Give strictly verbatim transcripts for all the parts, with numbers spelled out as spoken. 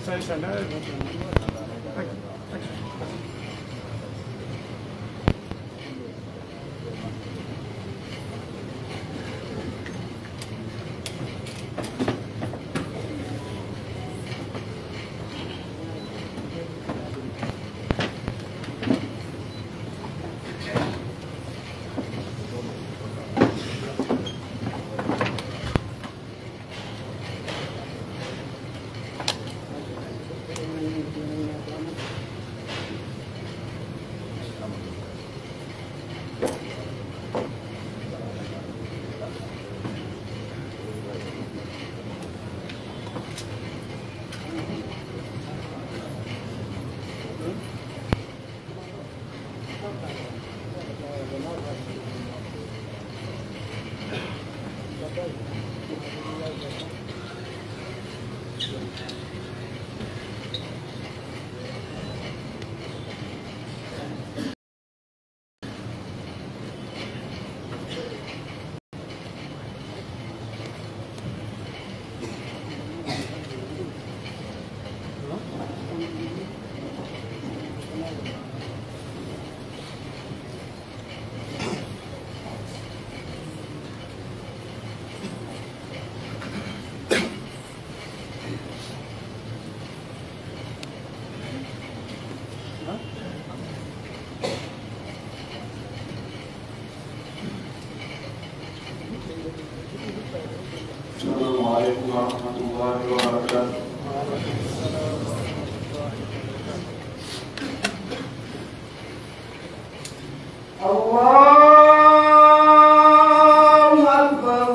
السلام عليكم ورحمة الله وبركاته. الله أكبر،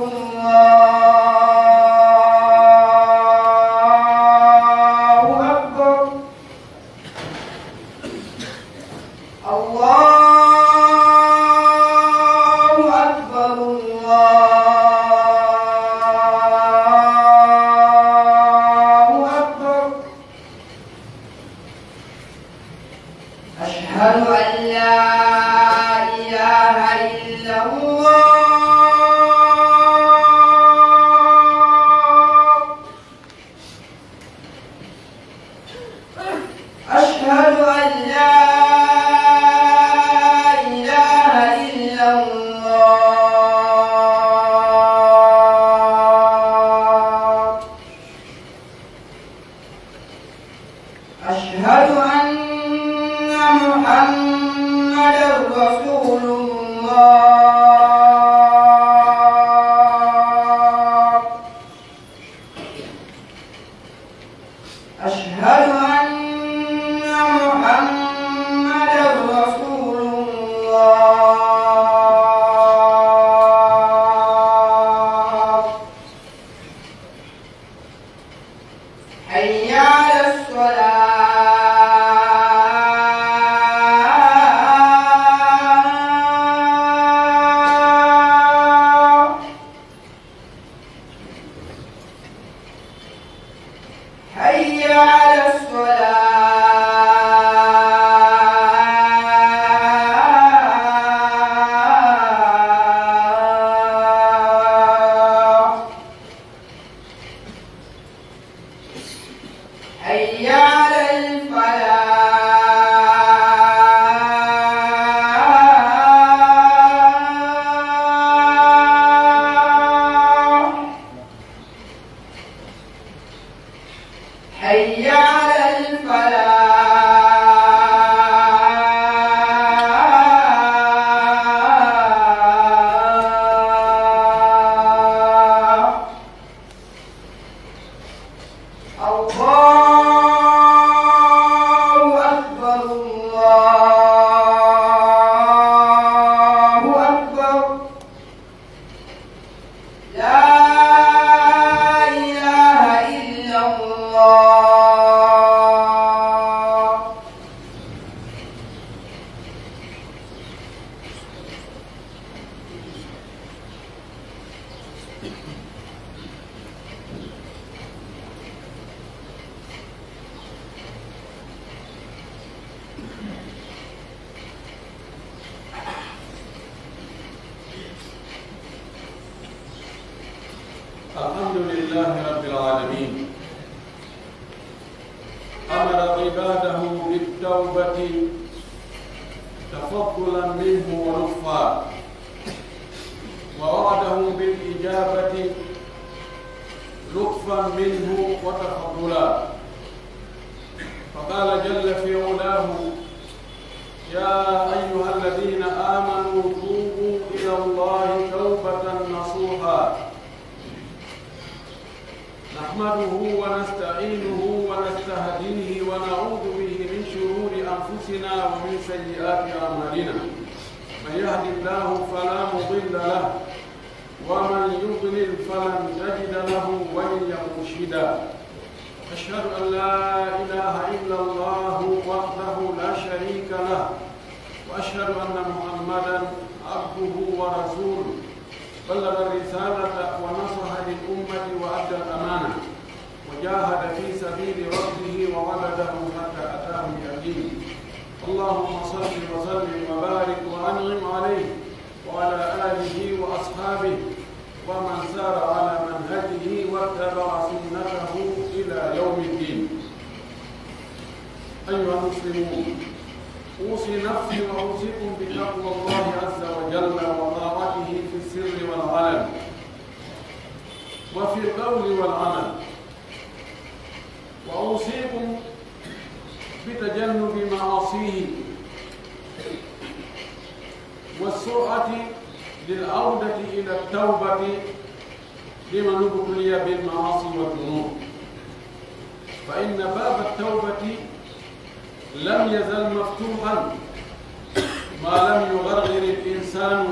الله أكبر. الله أكبر، الله أكبر. أشهد أن لا إله إلا الله. أشهد أن لا إله إلا الله. أشهد أن محمدا رسول الله. أشهد أن محمدا رسول الله. حي على الصلاة. حي على الصلاة. حي على الفلاح. حي على الفلاح. الله أكبر، الله أكبر. لا إله إلا الله. الحمد لله رب العالمين. أمر عباده بالتوبة تفضلا منه ولطفا، ووعدهم بالإجابة لطفا منه وتفضلا. فقال جل في علاه: يا أيها الذين آمنوا توبوا إلى الله توبة نصوحا. نحمده ونستعينه ونستهديه ونعوذ به من شرور أنفسنا ومن سيئات أعمالنا. من يهد الله فلا مضل له، ومن يضلل فلن تجد له وليا مرشدا. أشهد أن لا إله إلا الله وحده لا شريك له، وأشهد أن محمدا عبده ورسوله، بلغ الرسالة ونصح للأمة وأدى الأمانة، وجاهد في سبيل ربه وعبده حتى أتاه اليقين. اللهم صل وسلم وبارك وأنعم عليه وعلى آله وأصحابه ومن سار على منهجه واتبع سنته إلى يوم الدين. أيها المسلمون، أوصي نفسي وأوصيكم بتقوى الله عز وجل وطاعته في السر والعلن، وفي القول والعمل، وأوصيكم بتجنب معاصيه، والسرعة للعودة إلى التوبة لمن ابتلي بالمعاصي والذنوب، فإن باب التوبة لم يزل مفتوحا ما لم يغرغر الإنسان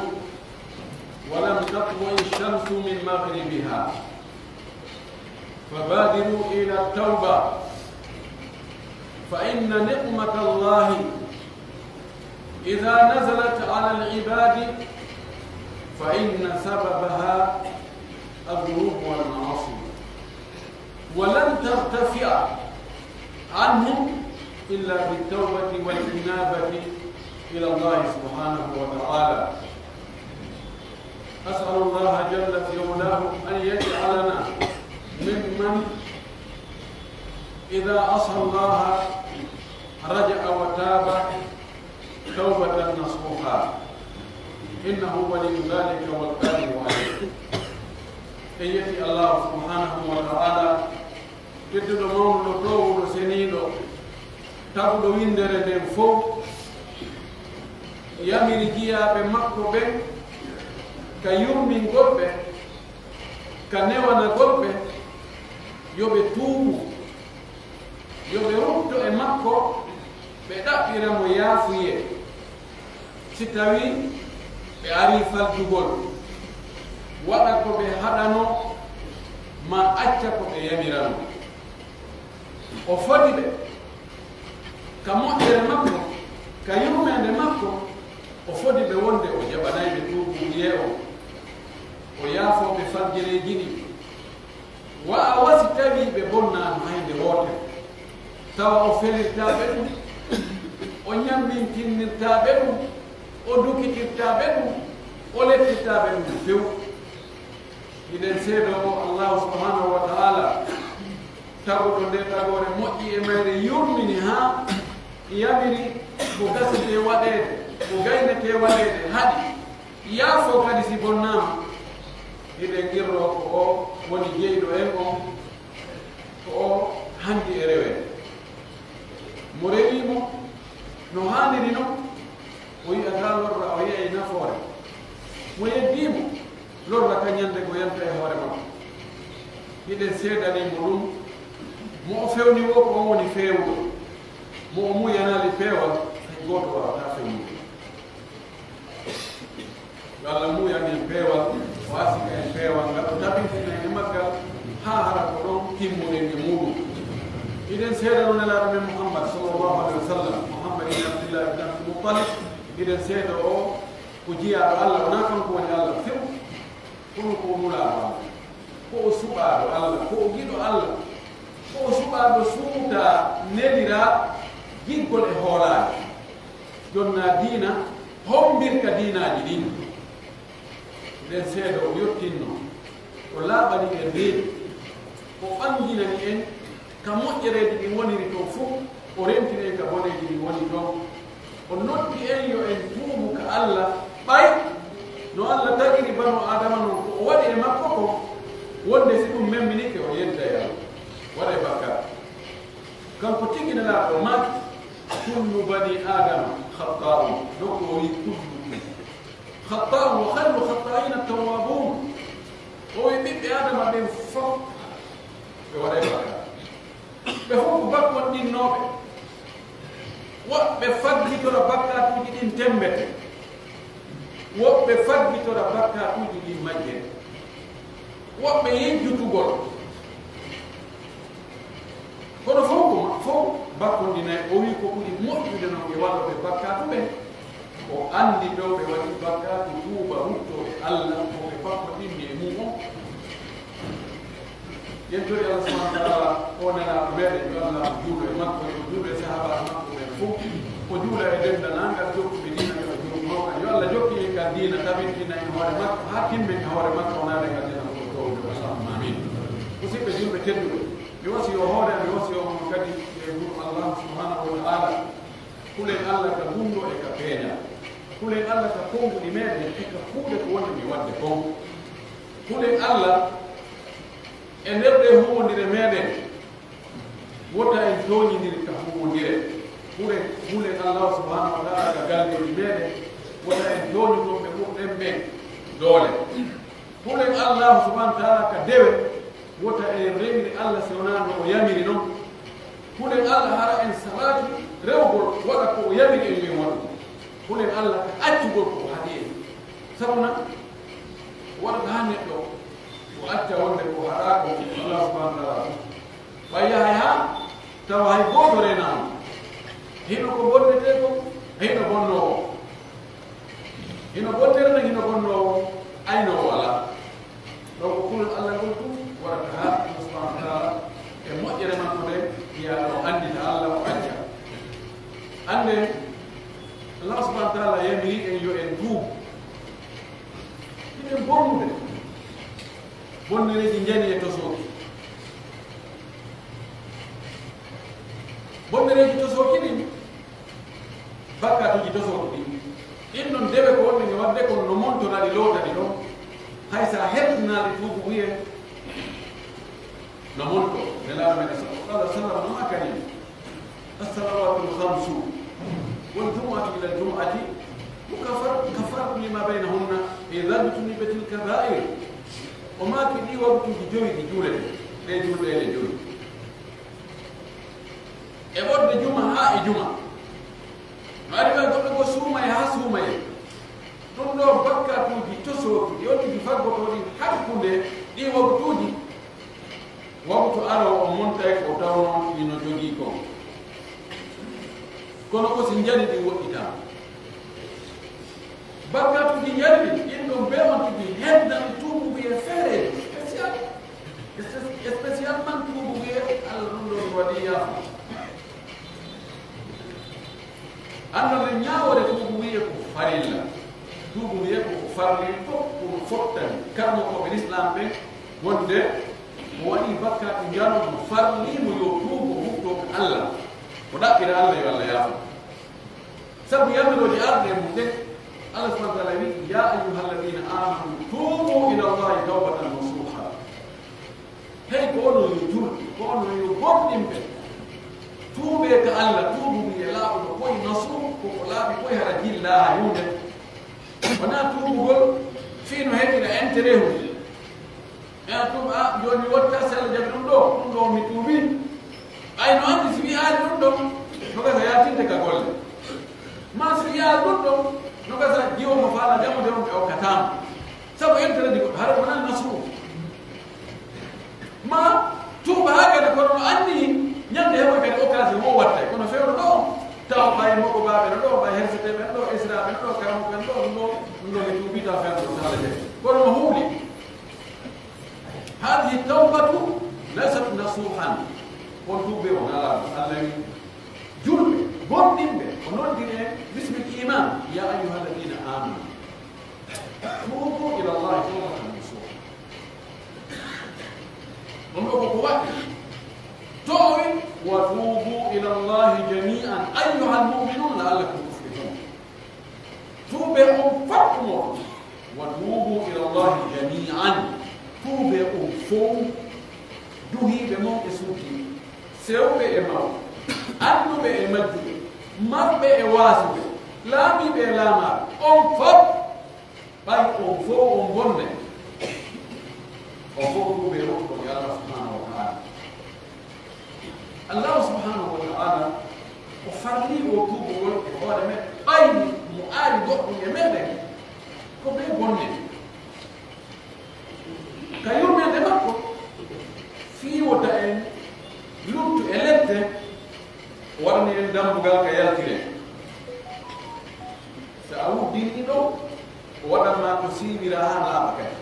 ولم تطلع الشمس من مغربها. فبادروا إلى التوبة، فإن نقمة الله إذا نزلت على العباد فإن سببها الذنوب والمعاصي، ولن ترتفع عنهم إلا بالتوبة والإنابة إلى الله سبحانه وتعالى. أسأل الله جل في علاه أن يجعلنا ممن إذا عصى الله رجع وتاب توبة نصوحا، إنه ولي ذلك والقادر عليه. En yetti Allah subhanahu wa ta'ala, tedduɗo, mawnuɗo, toowuɗo, seniiɗo, taguɗo winndere nden fow, yamiri jiyaaɓe makko ɓen ka yurmingol ɓe, ka newanagol ɓe, yo ɓe tuubu, yo ɓe rutto e makko, ɓe ɗaɓɓira mo yaafuyee, si tawii ɓe arii faldugol, waɗa ko ɓe haɗanoo, maa acca ko ɓe yamiranoo. O fodi ɓe ka moƴƴere makko, ka yurmeende makko, o fodi ɓe wonde o jaɓanay ɓe tuubu wuyee on, o yaafoo ɓe faggereeji ɗin. Wa a wasi tawii ɓe bonnaano hay nde wootere, tawa o felirtaa ɓe ɗum, o ñammintinnirtaa ɓe ɗum, o dukitirtaa ɓe ɗum, o lettirtaa ɓe ɗum few. Hiɗen seedoo ko Allaahu subhaanahu wa ta'aala, taguɗo ndee tagoore moƴƴi e mayre, yurmini haa yamiri ko gasete waɗeede, ko gaynete waɗeede, haɗi yaafoo kadi si bonnaama. Hiɗen qirroo ko o woni jeyɗo en on, ko o hanndi e reweede. Mo rewii mo no haaniri non, o yi'ataa lorra, o yi'ay nafoore. Mo yeddii mo, lorra ka ñande ko yanta e hoore makko. Hiɗen seedanii mo ɗum, mo o fewni woo ko on woni feewuɗo, mo o muuyanaali peewal, hay gooto waawataa fewnude. Yo Allah muuyan en peewal, o arsika en peewal, ngal o tabintina en e maggal, haa hara ko ɗon timmuɗen e muuɗum. Hiɗen seedano Nelaaɗo men Muhammad sallallahu alaihi wa sallam, Muhammad ibn Abdillah ibn Abdul Muttalib, hiɗen seedo o ko jiyaaɗo Allah, wonaa kanko woni Allah few, kono ko o nulaaɗo Allah, ko o suɓaaɗo Allah, ko o giɗo Allah, ko o suɓaaɗo suutaa, neliraa giggol e hoolaare. Jonnaa diina, hommbirka diinaaji ɗin. Nden seedo o yottinno, o laaɓani en reedu, o ɓanginani en Ka moƴƴereeji ɗin woniri ton fow, o rentiri en ka boneeji ɗin woni ton. O noddi en yo en tuubu ka Alla, ɓay no Alla tagiri Banu Aadama non, ko o waɗi e makko kon, wonde si ɗum memminike, o yeddayay, waɗay bakkaatu. Kanko tigi Nelaaɗo maaki, "Kullu bani Aadama khattaa'un." Donc o wi'i, "Kullu khattaa'un wa khayrul khattaa'ina tawwaabuun." O wi'i, "Ɓiɓɓe Aadama ɓen fow ɓe waɗay bakkaatu." Ɓe fow ko bakkondinnooɓe. Woɓɓe faggitora bakkaatuuji ɗin temmbete. Woɓɓe faggitora bakkaatuuji ɗin majjere. Woɓɓe yejjutugol. Kono fow ko ma-, fow bakkondinay. O wi'i ko ɓuri moƴƴude non e waɗooɓe bakkaatu ɓen. O anndi ɗo ɓe waɗi bakkaatu, tuuba, ruttoo e Alla, ko ɓe bakkodinni e mum on. Yen tori Alla subhanahu wa ta'ala, o Nelaaɗo meɗen, yo Alla juulu e makko, yo juulu e sahaabaaɓe makko ɓen fow. O juula e denndaangal jokkuɓe diina, yo o juulu kan. Yo Alla jokku en kan diina, tabintina en hoore makko, haa timmen e hoore makko, o naada en aljanna ko toowude. Allahumma amiin. Musidɓe julɓe tedduɓe, mi wasiyoo hoore am, mi wasiyoo on kadi e wuro Alla subhanahu wa ta'ala. Hulen Alla ka gunndoo e ka peeñaa. Hulen Alla ka konnguɗi meɗen e ka kuuɗe ko wonde mi waɗde kon. Hulen Alla e nder ɗee huuwondire meɗen, wota en tooñindir ka huuwondire. Hulen, hulen Alla subhanahu wa ta'ala ka galleeji meɗen, wota en tooñu ɗon ɓe ɓurɗen ɓen doole. Hulen Allaahu subhaanahu wa ta'aalaa ka dewe, wota en rewir Alla si wonaa no o yamiri non. Hulen Alla hara en salaaki rewgol waɗa ko o yamiri en yo en waɗu. Hulen Alla ka accugol ko o haɗi en. Sabu non, waɗata haa neɗɗo o acca wonde ko o haɗaa ko Allaahu subhaanahu wa ta'aalaa. Ɓay yahay haa tawa hay gooto reenaama. Hino ko bonnetee kon, hino bonnoo woo. Hino bonnere nden, hino bonnoo woo, aynoowo alaa. Ɗoo ko kulol Alla ngol tun waɗata haa Alla subhaanahu wa ta'aalaa e moƴƴere makko nden, wi'a o anndita Alla, o acca. Annden, Alla subhaanahu wa ta'aalaa yamiri en yo en tuubu. Hiɗen bonnude bonnereeji njani e tosooki. Bonnereeji tosooki ɗin, bakkaatuuji tosooki ɗin, ɗin non dewe ko wonde mi waɗde, kono no montora ɗi, loota ɗi ɗon, hay si a hertinaali tuubu wi'e no monto. Nelaaɗo men sallallahu alaihi wasallam no maakani, "As-salawaatul khamsu wal jumu'atu ilal jumu'ati mukaffar-, kaffaratun lima baynahunna idha jtunibatil kabaa'ir." O maaki, ɗii waktuuji jowi ɗi juuleten, ɗee julɗe ɗe jowi, e ɓorde juma haa e juma. No ari ɓay goɗɗo goo suumayee haa suumayee. Ɗun ɗoo bakkaatuuji tosooki, ɗi on tigi faggotoo ɗin hakkunde ɗii waktuuji. Waktu aroowo on montay ko tawnoo hino jogii kon. Kono ko si njani ɗin woɗɗitaama. Bakkaatuuji njani ɗin, ɗin ɗon bee on tigi heddan tuubu wi'e feere spécial. Spé-, spécialement tuubu wi'e Alla ɗun ɗon waɗi yaafo. Anndon nden ñaawoore tuubu wi'e ko farilla. Tuubu wi'e ko farli fow, ko fottani. Karamokooɓe Lislaam ɓen wonde mo waɗii bakkaatu njano mo farli mo yo tuubu, o huɓɓitoo ka Alla. O ɗaɓɓira Alla yo Alla yaafo. Sabu yamirooje arɗe mum ɗen, Alla subhaanahu wa ta'aalaa wi'i, "Yaa ayyuhal ladiina aamanu tuubu ilallaahi tawbatan nasuuha." Hey, ko onon yo julɓe, ko onon yo gomɗinɓe, tuubee ka Alla, tuubu wi'e laaɓuɗo poy, nasuuh, ko ko laaɓi poy, hara jillaa huunde. Wonaa tuubugol fii no heɓira intérêt huunde. E a tuuba, a, jooni mi wotta, si Alla jaɓi ɗun ɗoo, ɗun ɗoo mi tuubii. Ɓay no anndi si wi'aali ɗun ɗon, no gasa yaltinde ka golle. Maa si wi'aali ɗun ɗon, no gasa jiwo mo faala jamude on ɓe okkataa mo. Sabu intérêt ji goɗɗo, hara wonaa nasuuh. Maa tuuba haa kadi, kono no anndi ñannde heɓoy kadi occasion o wattay. Kono fewndo ɗoo, tawa ɓay moɓo baaɓe no ɗoo, ɓay herseteeɓe no ɗoo, esiraaɓe no ɗoo, karamokooɓe no ɗoo, ɗun ɗoo, ɗun ɗoo mi tuubii, tawa fewndo ɗoo, si Alla jaɓi. Kono no huuli. Haadihi tawbatu laysat nasuuhan. On tuubee wonaa laaɓuɗo. Alla wi'i, julɓe, gomɗinɓe, o noddiri en bismil iimaan, yaa ayyuhal ladiina aamanu, tuubu ilallaahi tawbatan nasuuha. On ɗoo ko ko waɗi. To o Allahi jamii'an, tuubee on fow, duhiiɓe mon e suddiiɓe, sewɓe e mawɓe, annuɓe e majjuɓe, marɓe e waasuɓe, laamiiɓe e laamaaɓe, on fow, ɓay on fow on bonnay, on fow tuubee woɗɗon e Allah subhanahu wa ta'ala. Allahu subhanahu wa ta'ala o farlii oo tuubugol e hoore men, ɓay mo aari goɗɗum e meɗen, ko bee bonde. Ka yurmeende makko, fii wota en luttu e lette, o waɗani en dambugal ka yaltiren. Si a uddinii ɗon, o waɗan ma ko siiwiraa haa laaɓa kadi.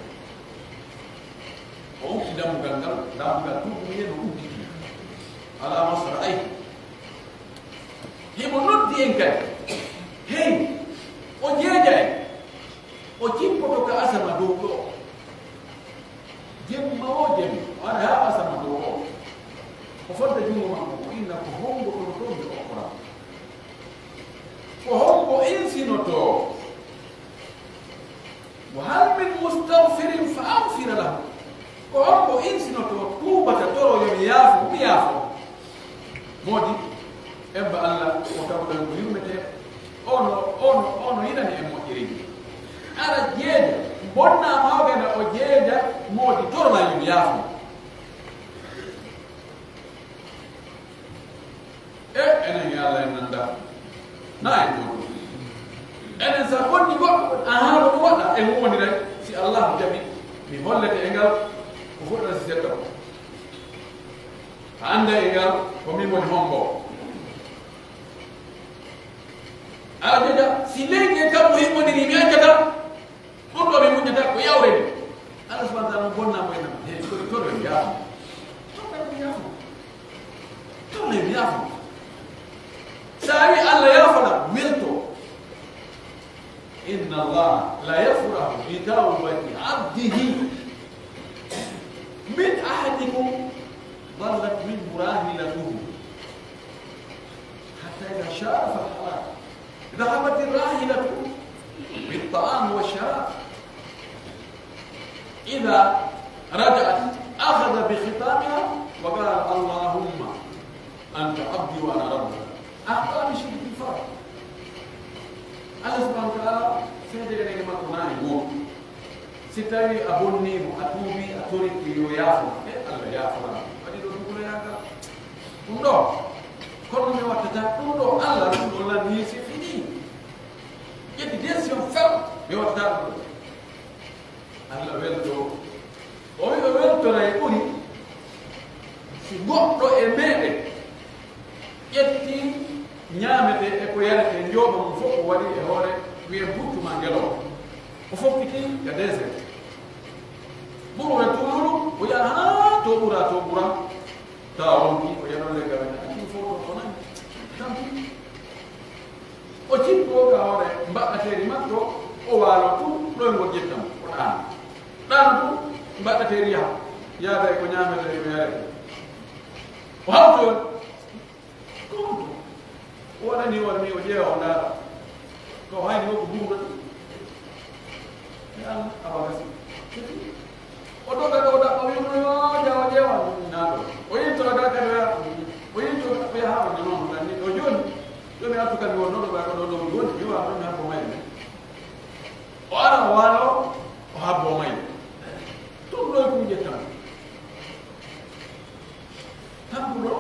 O udditi dambugal ngal, dambugal tuubu ngal no udditi. Alaa masra'ayhi. Himo noddi en kadi. Hey, o jeeja en. O jippoto ka asama dow ɗoo. Jemma woo jemma, o ara haa asama dow ɗoo. O fodda junngo makko, o inna ko hombo ɗon ɗon mi okkoran. Ko hombo insinotoo? Wa hal min mustaghfirin fa aghfira lahu. Ko hombo insinotoo tuubata toro yo mi yaafo, mi yaafo? Moodi, emba Allah, o tawɗo en ko yurmeteeɗo. Ono, ono, ono yiɗani en moƴƴereeji. Ara jeeja, bonna mawɓe na o jeeja, moodi toro na yo mi yaafo. E, enen yo Allah en nanda. Na en ɗon. Enen sa bonni goɗɗo, ahaa, ko ɗum waɗa, en wondiray. Si Allah jaɓi, mi hollete e ngal, ko fuɗɗata si seɗɗa ko. A annda e ngal, ko min woni hombo. Aɗa jeeja, si leydi e kammu himmodiri, mi accata. Ɗum ɗoo mi muññata ko yawre nde. Allah subhanahu wa ta'ala bonna mo enna. He, ko to ɗo yaafo. To ɗo yaafo. To ɗo yaafo. Sa wi Allah yaafola, welto. Inna Allah la yafrahu bi tawbati abdihi min ahadikum dallat minhu rahilatuhu hatta idha sharafa al-halak. ذهبت الراحلة بالطعام والشراب. إذا رجعت أخذ بخطامها وقال: اللهم أنت عبدي وأنا ربك. أخطأ بشدة الفرح. Allah subhanahu wa ta'ala seedere makko naani gooto. Si tawii a bonnii mo, a tuubii, a torike yo yaafo ma, e Allah yaaforaa ma. Waɗi ɗoo duguloyaagal. Ɗum ɗoo, kono mi wattata ɗum ɗoo, Allah ɗum ɗoo lan nii si fini. Ƴetti décision ferme, mi wattata ɗum ɗoo. Allah welto. O wi o weltoray ɓuri si goɗɗo e meɗen ƴetti ñaametee e ko yaretee, njooɓa mum fof o waɗi e hoore, wi'en buttu maa ngelooba. O fokkiti ka désert. Ɓuru e tuuru, o yaha haa to ɓura, to ɓura. Tawa wonki o yaɗoo leggal men, acci fof to ko nani. Tampi. O jippo ka hoore mbaɗɗateeri makko, o waalo tun ɗoyngol ƴettam, o ɗaano. Ɗaano tun, mbaɗɗateeri yaha, yaada e ko ñaametee e ko yaretee. O hawtoyo. Ko honto? O waɗani hoore ni, o ƴeewa, o ndaara. Ko hayni o ko buuɗo. Ya Allah, awa gasi. O doga ɗo, o ɗaɓɓa, o wi'uno, "Yo, ja, o ƴeewa, naa ɗo." O yinto ɗo, kadi o yaha. O yinto ɗo, o yaha, o nano, o nani. O jooni, yo mi artu, kadi wonno ɗo, ɓay ko ɗo, ɗo mi woni, mi wawa ɗo, mi habbo mayde. O ara, o waalo, o habbo mayde. Ɗum ɗo e kuuje tan. Tampuɗo,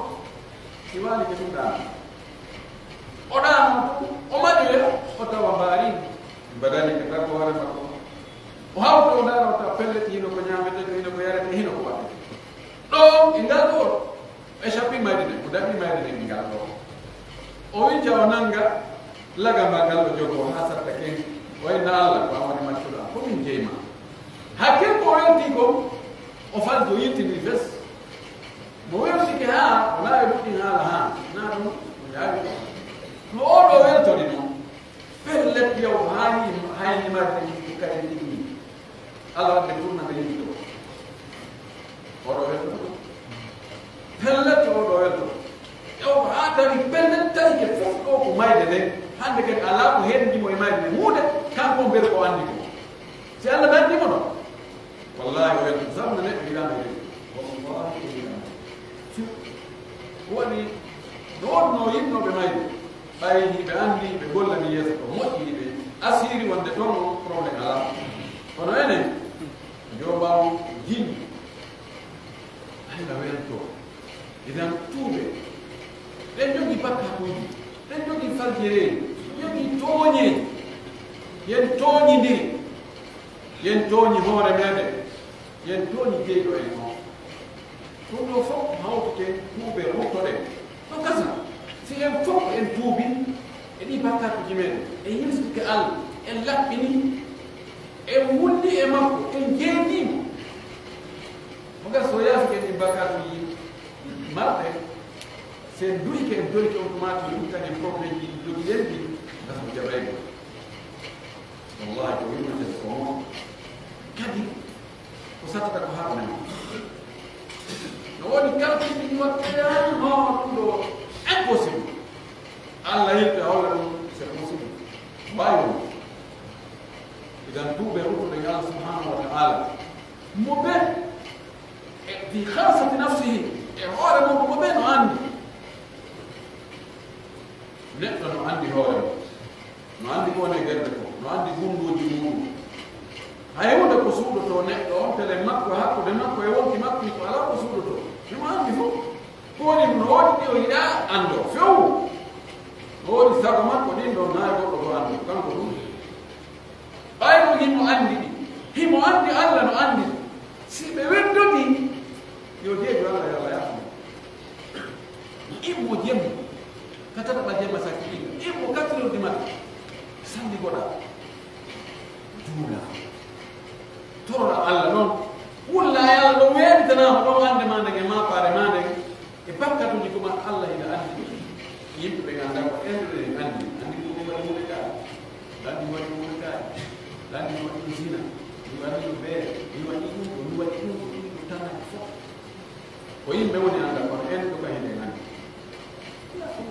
si waalike tun ɗaano. O ɗaano tun, o maƴoya, o tawa mbaari, mbadani ka taggo hoore makko. O hawta, o ndaara, o tawa pellet, hino ko ñaametee, hino ko yaretee, hino ko waɗetee. Ɗo, e ngal ɗo, o échappé mayde nden, o daɗi mayde nden e ngal ɗo. O winca, o nanga, laga ma ngal o jogoo haa satta ken, o inna Allah, ko an woni maccuɗo am, ko min jeyi ma. Hakke ko o welti kon, o falti, o yiltini fes. Mo weltike haa, o laawi ɗuɗɗin haala haa, naa ɗum, o yaawi ɗum. No oo ɗoo weltori non, pellet, yaw, haa ni, haa ni marde ni ko kadi ɗiɗi. Alla waɗde kurna nde yimɓe o. Oo ɗoo weltori non. Pellet, oo ɗoo weltori. Yaw, haa tawi pellet tawi ke fof ɗoo ko mayde nden. Hannde kadi alaa ko henndi mo e mayde nden. Huunde, kanko mbel ko anndi ko. Si Alla nanndi mo non, Ay, hiɓe anndi, ɓe gollani yeeso ko moƴƴi, hiɓe asiri wonde toon on problème alaa. Kono enen, Jooɓaawo jin, Alla welto. Idan tuube. Ɗen jogii bakkaatuuji, ɗen jogii faljereeji, ɗen jogii tooñeeji. Yen tooñindiri, yen tooñi hoore meɗen, yen tooñi jeyɗo en on. Ɗum ɗoo fof hawtete tuube, ruttoɗen. Ɗum gasa, si en fof en tuubi e ɗii bakkaatuuji men, en yiltike Alla, en laɓɓini, en wulli e makko, en jeedii mo. Mo gasa, so yaafike ɗin bakkaatuuji marɗe, si en du'ike, en torike on, tuma to yumtan en problémeji ɗi jogiɗen ɗin, gasa o jaɓay mo. Wallahi, ko yummaten ko mo. Kadi, ko sattata ko haɓana. No woni kalkitini waɗde, no ɗum ɗo impossible. Alla yilti a holla ɗum, c'est possible. Waawi won. Idan tuuɓe ruttuɗen e Alla subhanahu wa ta'ala. Mo ɓe, e fi khalsati nafsihi, e hoore mum, mo ɓe no anndi. Neɗɗo no anndi hoore mum, no anndi ko woni e ɓernde ko, no anndi gunndooji muɗum. Hay huunde ko suuɗotoo neɗɗo on, tele makko, hakkunde makko e wonki makko, ko alaa ko suuɗotoo. Himo anndi fof. Ko woni no woodi ɗi o yiɗaa anndoo few. No woodi sago makko ɗin ɗon, naay goɗɗo ko anndoo, kanko ɗum. Ɓay ko himo anndi ɗi, himo anndi Alla no anndi. Si ɓe weddodii, yo jeejo Alla, yo Alla yaafo mo. Immo jemma, ka tataɓal jemma sakki ɗiɗi, immo quatre heures du matin, salligoɗaa, juulaa, toroɗaa Alla non, wullaa e Alla ɗon, weeɓitanaa mo ɗon annde maa nden e maapaare maa nden. E bakkatuuji ko maa Alla hino anndi ɗum. Yimɓe ɓe nganndaa ko ɓen ɓe anndi. Anndi ko mi waɗi huunde kaari. Anndi mi waɗi huunde kaari. Anndi mi waɗi zina. Mi waɗi no beere. Mi waɗi ɗum ɗo, mi waɗi ɗum ɗo, ɗum ɗo tan fof. Ko yimɓe woni annda, kono en ɗo ka hino en anndi. Yaa ko,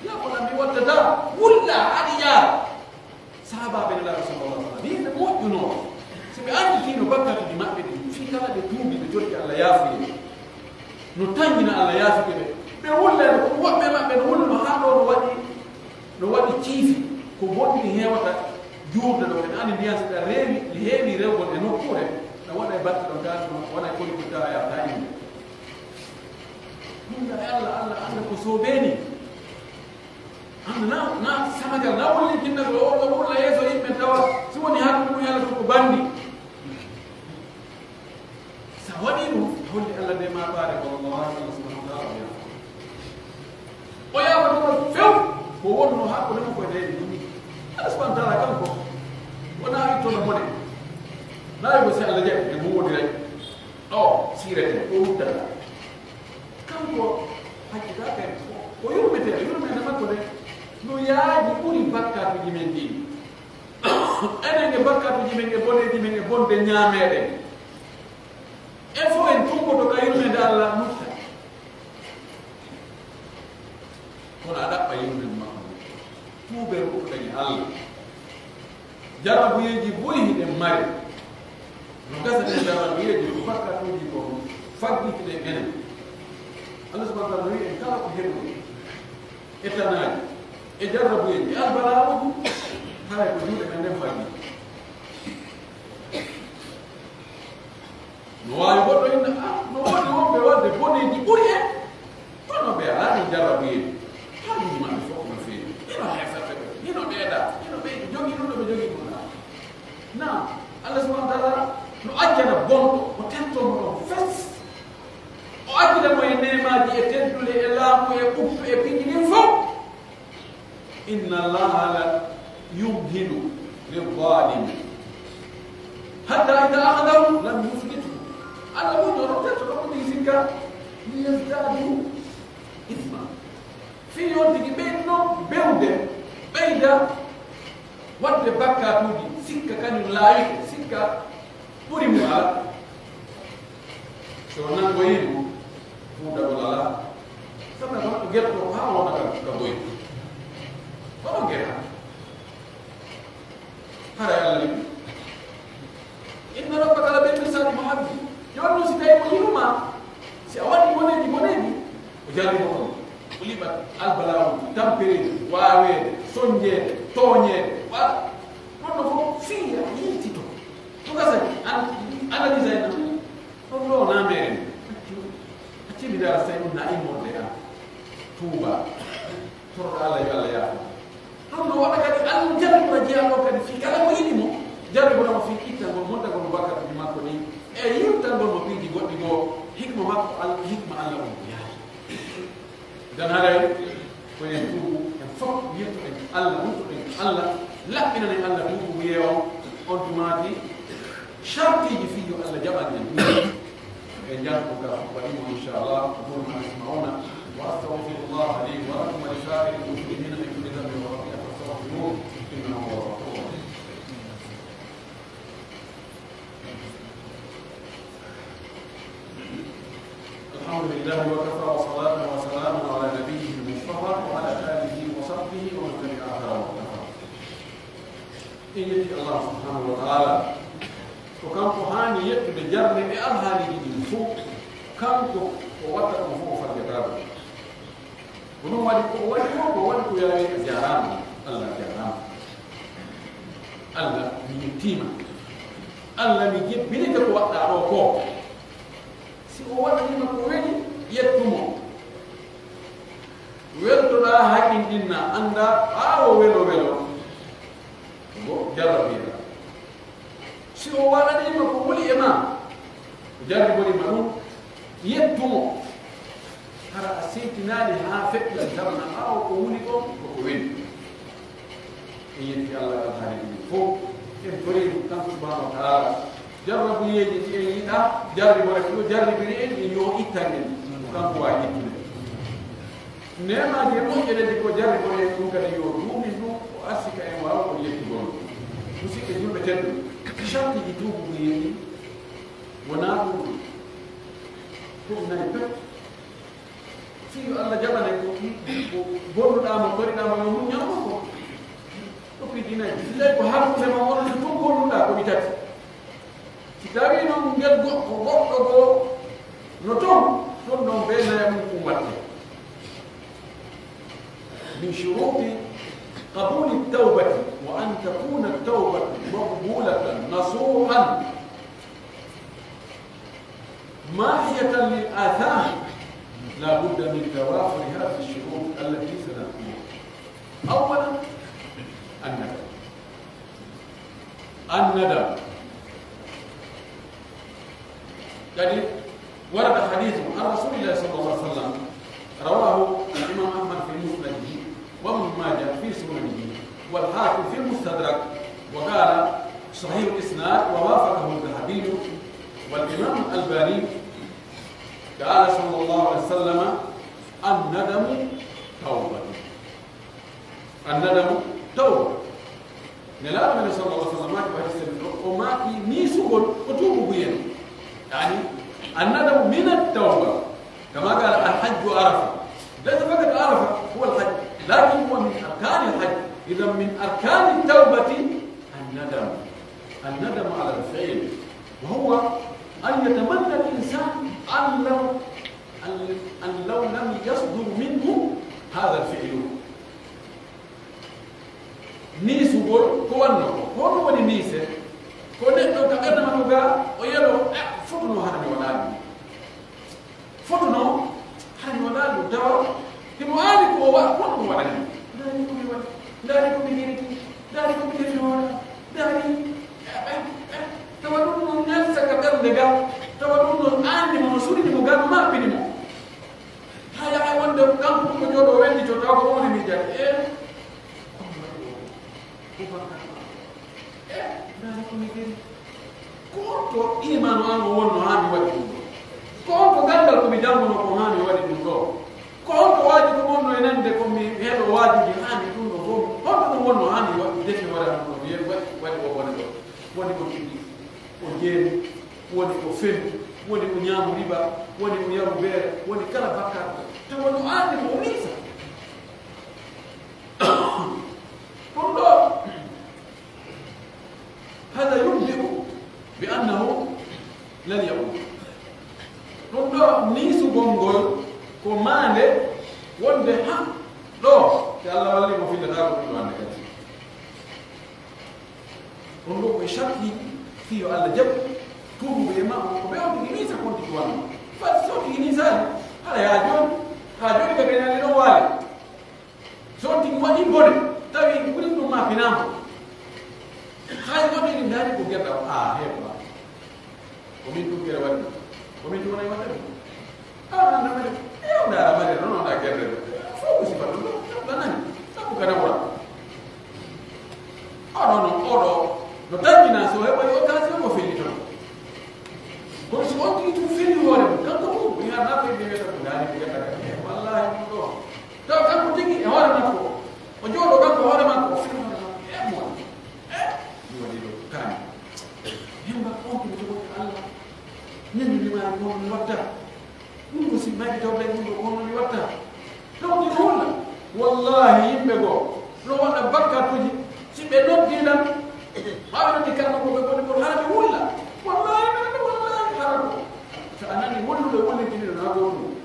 yaa ko mi wattata, wulla, aɗi yaara. Sahaabaaɓe Nelaaɗo sallallahu alaihi wasallam, yimɓe moƴƴunoo, si ɓe annditiino bakkatuuji maɓɓe ɗin, fii kala ɓe tuubi, ɓe torki Alla yaafuye, no tanjina Alla yaafude ɓe. Ɓe wullay no, ko woɓɓe maɓɓe no wulluno haa ɗo no waɗi, no waɗi ciifi, ko bonɗi heewata juurde ɗo. En anndi ndiyan si ɗan reewi, heewi rewgol e nokkuure, ɗan waɗa e batte ɗon, taa ɗum wona e koli ko taa yaata yimɓe. Ɗum ɗa e Alla, Alla annda ko soobee nii. Hande na, na samagal, na wulli kinnagol, o wonno wulla yeeso yimɓe tawa, si woni hande ɗum yalla ɗum ko bandi. Sa waɗi ɗum, a holli Alla nde maapaare ko Allah subhanahu wa ta'ala o yaafo. O yaafo ɗum few, ko wonno hakkunde mum ko e leydi ɗum. Allah subhanahu wa ta'ala kanko, wona ittono mone. Na wi'o si Allah jaɓi, e mum woni rek. Ɗo, siirete, ɗo wuttata. Kanko hakkitaaka e ko, ko yurmetee, yurmeende makko nde no yaaji ɓuri bakkaatuuji men ɗin. Enen e bakkaatuuji men e boneeji men e bonde ñaameeɗen. En fof en tumboto ka yurmeende Allah nutta. Kono a ɗaɓɓa yurmeende makko nde. Tuubee ruttoɗen e Allah. Jarrabuyeeji buy hiɗen mari. No gasa ɗen jarrabuyeeji ko bakkatuuji ko faggitiɗen enen. Allah subhanahu wa ta'ala wi'i en kala ko heɓuɗen e tanaaji, e jarrabuyeeji, e albalaaji, haray ko juuɗe men ɗen faggi. No waawi goɗɗo inna, ah, no woodi wonɓe waɗde boneeji ɓuri en. Kono ɓe alaa ɗin jarrabuyeeji. Haajuuji maɓɓe fof no feewi. Hino heeferɓe ɓe, hino ɓeeɗa, hino ɓe jogii ɗum ɗo ɓe jogii ɗum ɗaa. Naam, Allah subhanahu wa ta'ala no accana bonɗo, o tentoo mo ɗon fes. O accida mo e neemaaji, e teddule, e laamu, e ɓuttu, e piiji ɗin fof. Inna Allaha la yumhilu lil zalimi hatta idha akhadhahu lam yuflithu. Allah muññoro, tento ɗo ko tigi sikka, liyazdadu ithma. Fii yo on tigi ɓeydo bewde, ɓeyda waɗde bakkaatuuji, sikka kañum laawike, sikka ɓuri mo alaa. So nanngoyii mo, fuudagol alaa. Sabu ko gerto ko haa wona ka, ka boy. Kono gera. Haray Allah ni. Inna rabbaka la bil mirsad, mo habbi. Jooni non si tawi mo yinuma, si a waɗi boneeji, boneeji, o jarribo on. O liɓat albalaawo, tampereeji, Tooñeede, tooñeede. Wa-, ɗon ɗo fof fii a yiltito. Ɗum ka sani, an-, analyse ay ɗum. Ɗum ɗo na meere. Acci, acci mi dara, so tawi ɗum na immorde an. Tuuba. Torɗo Allah, yo Allah yaafo. Ɗum no waɗa kadi, Allah jarribora jeyaaɗo kadi fii kala ko yiɗi mo, jarribora mo fii ittangol mo, dagol mo bakkatuuji makko ɗin, e yiltangol mo piiji goɗɗi goo, hikma makko Al-, hikma Allah on ko yaali. Nden haray ko en tuubu, en fof yettoɗen Allah, wuttoɗen Allah, laɓɓinanen Allah tuubu wi'e on, on tumaati, shartiiji fii yo Allah jaɓan en ɗum. En janngo ka waɗi mo, inchallah, أقول ما تسمعون، وأستغفر الله لي ولكم ولسائر المسلمين من كل ذنب وخطيئة فاستغفروه، إنه هو الغفور الرحيم. الحمد لله وكفى، وصلاة وسلام على نبيه المصطفى وعلى آله وصحبه ومن تبع أثره واقتفى. En yetti Allah subhanahu wa ta'ala. Ko kanko haani yettude jarne e alhaaliiji ɗin fof. Kanko o watta ɗum fof, o faggataa ɗum. Ko ɗum waɗi ko o waɗi ko, ko o waɗi ko yaawi, a jaaraama. Allah jaaraama. Allah mi yettiima. Allah mi jebbinike ko waɗɗaa ɗoo ko. Si o waɗanii ma ko weli, yettu mo. Weltoɗaa haqqinɗinna, annda ɓaawo welo welo, ko jarrabiiɗaa. Si o waɗanii ma ko wuli e maa, o jarribori ma ɗum, yettu mo. Hara a seytinaali haa feƴƴa, ngam na ɓaawo ko wuli kon, ko ko weli. En yetti Allah e alhaali ɗin fof. En torii ɗum kanko subhanahu wa ta'ala. Jarrabuyeeji ɗi en yiɗaa, jarribore ko jarribiri en, ɗin yo ittan en. Ko kanko waawi ittude. Neemaaji e moƴƴereeji ko jarribori en ɗum kadi yo duumin ɗum, o arsi ka en waawa ko yettugol. Musidɓe julɓe tedduɓe, shartiiji tuubugu yeeɗi wonaa ɗum. Ko ɗum nani pep. Fii yo Allah jaɓane ko, ko bonnuɗaa mo, toriɗaa mo, yo muññan mo ko. Ko piiji nayi. Si tawi ko hakkunde ma wonande tun bonnuɗaa ko ɗi tati. Si tawii non ngel go-, ko goɗɗo goo no ton, ton non bee naya mum ɗum waɗde. من شروط قبول التوبة وأن تكون التوبة مقبولة نصوحا ماحية للآثام، لا بد من توافر هذه الشروط التي سنذكرها. أولا، الندم. الندم. يعني، ورد حديث عن رسول الله صلى الله عليه وسلم، رواه الإمام أحمد في مسنده، وابن ماجه في سننه، والحاكم في المستدرك، وقال: صحيح الإسناد، ووافقه الذهبي والإمام الألباني. قال صلى الله عليه وسلم: الندم توبة. الندم توبة. Nelaaɗo men sallallahu alaihi wasallam maaki ko hadis ɗo, o maaki niisugol ko tuubugu yen. Yani, الندم من التوبة. كما قال: الحج عرفة. ليس فقط عرفة هو الحج، لكن هو من أركان الحج. إذا من أركان التوبة الندم. الندم على الفعل، وهو أن يتمنى الإنسان أن لو، أن، أن لو لم يصدر منه هذا الفعل. Niisugol ko wanno ko. Ko honɗum woni niise? Ko neɗɗo ka ɓernde makko ga, o yelo, "Ah, fotuno hara mi waɗaali ɗum. Fotuno hara mi waɗaali ɗum." Tawa himo aani ko o wa-, ko honɗum waɗani? Ndaari ko mi waɗi, ndaari ko mi hiriti, ndaari ko mi defi hoore, ndaari, eh, eh, eh. Tawa ɗum ɗon nelsa ka ɓernde ga, tawa ɗum ɗon aanni mo, no surini mo ga, no maɓɓini mo. Haa yaha e wonde kanko ɗum ko jooɗo wendi co taw ko woni miijani. Eh, ko mi waɗi ɗo? Ko bakkat ma? Eh, ndaari ko mi geri. Ko on to iimaanu an o wonno haa mi waɗi ɗum ɗo? Ko on to ganndal ko mi jannguno ko haa mi waɗi ɗum ɗo? Ko on to waaju ko wonno e nande ko mi heɗo waajuji haa mi ɗum ɗo fof? Honto ɗum wonno haa mi waɗi defi hoore am ɗo, mi waɗi, waɗi o bone ɗo? Woni o cuɗi, o jeeri, woni o fendu, woni o ñaamu riba, woni o yaru beere, woni kala bakkaat. Tawa no aani mo o miisa. Ɗum ɗo, هذا ينبئ بأنه لن يعود. Ɗum ɗo niisugol ngol ko maande wonde ha ɗo Si Allah wallii mo, fillataako ɗum ɗo hannde kadi. Ɗum ɗo ko e sarti fii yo Allah jaɓu tuubuɓe e maɓɓe, ko ɓe on tigi nii sa konti ko wano. Fati si on tigi nii saali, hara yaa jooni, haa jooni ka gañaali ɗon waali. Si on tigi waɗii bone, tawi ɓuri ɗum ma finaama. Hay goɗɗo ene ndaari ko gerɗa o, aa, heɓa. Ko min ɗum gere waɗi. Ko min ɗum wona e waɗde ɗum. Ah, non, non, non. Io, non, non, non, non, non, gere. Fof ko sifa ɗum. Ɗum nani. Sabu kana wona. Oɗo non, oɗo. No taƴƴina so heɓoy occasion ko felli ton. Kono si on tigi tun felli hoore mum, kanko tun, o yaha naa koye ɓe wiyata ko ndaari, ɓe wiyata ko, eh, wallahi ɗum ɗo. Taw kanko tigi e hoore makko. O jooɗo kanko hoore makko, o felli hoore makko. Eh, mo. Eh, mi waɗi ɗo kaani. Hemba on ko jogoto Allah. Min mi limaani ko mi watta. Ɗum ko si mayɓe tawde ɗum ɗo ko mi watta. Taw ɗi ko walla. Wallahi yimɓe goo no waɗa bakkatuuji. Si ɓe noddii lan, haa ɓe noddi kamɓe ko ɓe woni ko hara ɓe wulla. Wallahi ɓe noddi wallahi hara ko. So a nani wullude wullitini no naa gootum.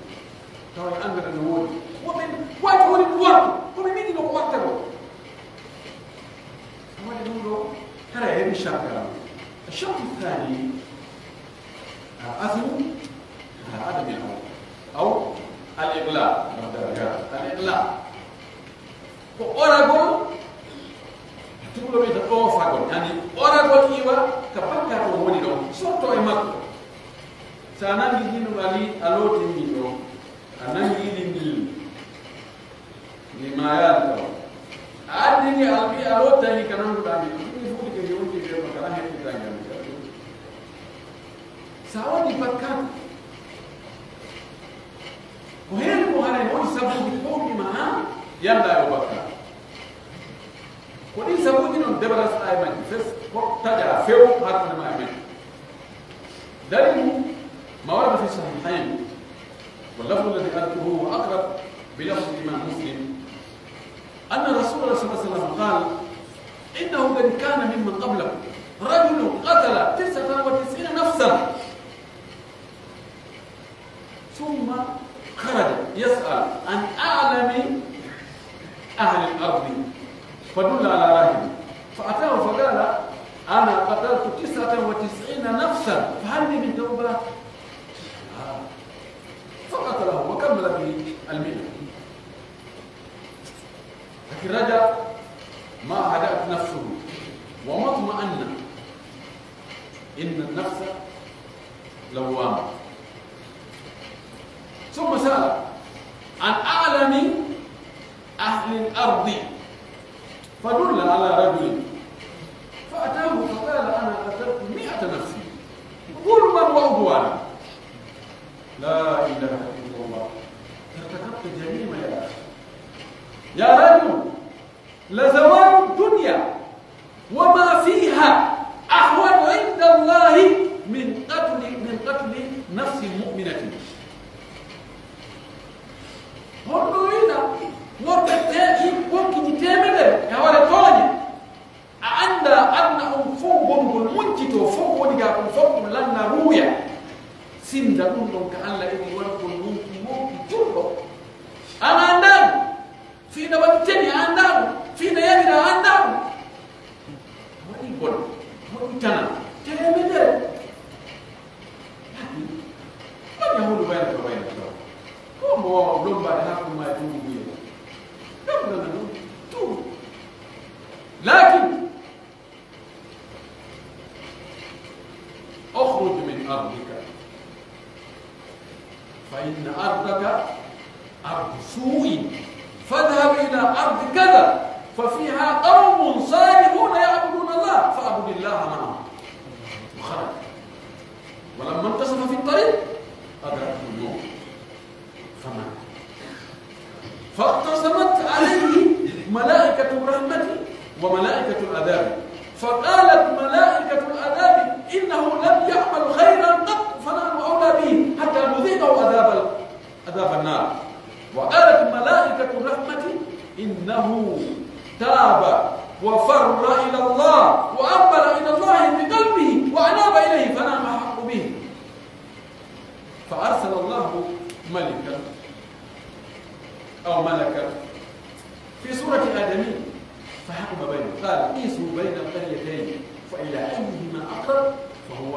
Tawa e angata no woodi. Ko ɓe waɗi woni ɗum waɗa. Ko ɓe mini no ko watta ko. Waɗi ɗum ɗo, hara e heɓi sharti. Sharti thani, al azmu ala adami al amal. Aw al iqla. Al iqla. Ko oragol, tubulo wi'ata ɗoofagol. Yani oragol iwa ka bakka ko woni ɗon. Sotto e makko. Sa nangi hino ali a lotini ɗo. A nangi ɗin ɗin. Ni maayaali taw. A addi ni albi a lottayi ka nanguɗaa ni. Ɗum ni fuɗi ke yonti ɓe ko kala heɓi tangal. Sa waɗi bakkaatu. Ko heen ko haray woni sabuuji ɗowɗi ma haa yalla e o bakkaatu. Ko ɗin sabuuji non debaras ay majji fes ko taƴa few harmane ma e majji. Dalil mum ma warata fi sahihayn. واللفظ الذي أذكره هو أقرب بلفظ الإمام مسلم أن رسول الله صلى الله عليه وسلم قال: إنه قد كان ممن قبلكم رجل قتل تسعة وتسعين نفسا ثم خرج يسأل عن أعلم أهل الأرض فدل على راهب فأتاه فقال: أنا قتلت تسعة وتسعين نفسا فهل لي من توبة؟ فقتله وكمل به المئة. لكن رجع ما هدأت نفسه ومطمأن. إن النفس لوامة. ثم سأل عن أعلم أهل الأرض فدل على رجل فأتاه فقال: أنا قتلت مئة نفس ظلما وعدوانا. لا إله إلا الله. ارتكبت جريمة يا أخي. يا رجل، لزوال الدنيا وما فيها أهون عند الله من قتل، من قتل نفس مؤمنة. Honɗun yiɗa worɓe te-, yimɓe wonki teemedere e hoore tooñe? A anndaa aduna on fow, gongol muncitoo fow, woni gaa kon fow ɗum lanna ruuya. Sinda ɗum ɗon ka Alla, e ɗi wargol wonki, wonki julɗo. An a anndaa ɗum. Fii no waɗi teni a anndaa ɗum. Fii no yamira a anndaa ɗum. Waɗi bon, waɗi tana. Teemedere. Laakin, man yahulu baynaka wa bayna Allah. Ko mo waawa lombaade hakkunde maa e Tummbuguyel? Ɗum nana ɗum. Tuubu. Laakin, اخرج من أرضك فإن أرضك أرض سوء فاذهب إلى أرض كذا ففيها قوم صالحون يعبدون الله فاعبد الله معهم. وخرج. ولما انتصف في الطريق أدركه الموت. فمات. فاقتسمت عليه ملائكة الرحمة وملائكة العذاب. فقالت ملائكة العذاب: إنه لم يعمل خيرا قط فنحن أولى به حتى نذيقه عذاب، عذاب النار. وقالت ملائكة الرحمة: إنه تاب وفر إلى الله وأقبل إلى الله بقلبه وأناب إليه فنحن أحق به. فأرسل الله ملكا أو ملكا في بين القريتين فإلى أيهما أقرب فهو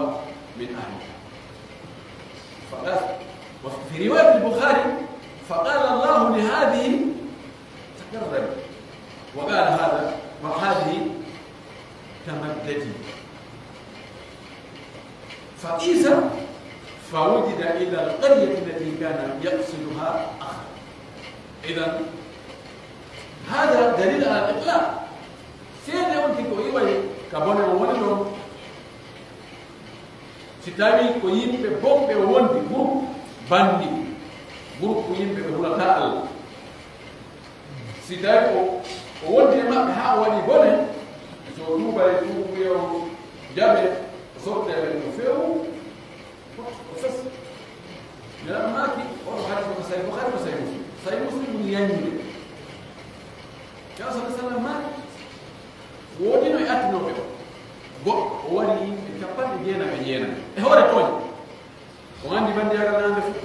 من أهلها. فقال، وفي رواية البخاري، فقال الله لهذه: تقربي، وقال هذا، وهذه: تمددي. فقيس فوجد إلى القرية التي كان يقصدها أخا. إذن هذا دليل على الإقلاع. Seede on tigi o iway ka bone on woni ɗon. Si tawii ko yimɓe bonɓe o wondi, groupe bandi, groupe yimɓe ɓe hulataa Allah. Si tawii o, o wondi e maɓɓe haa o waɗi bone, so o tuubay, tuubuye on jaɓe, o sottee ɓe no feewu, o fes. Nelaaɗo maaki, oɗo hadiis ko Sahih Bukhari, ko Sahih Muslim. Sahih Muslim ɗum yaññude. Nelaaɗo sallallahu alaihi wasallam maaki, woodino e attinooɓe o. Goɗɗo o wari yimɓe capanɗe jeenayi e jeenayi. E hoore tooñe. On anndi banndiraagal na hannde fof.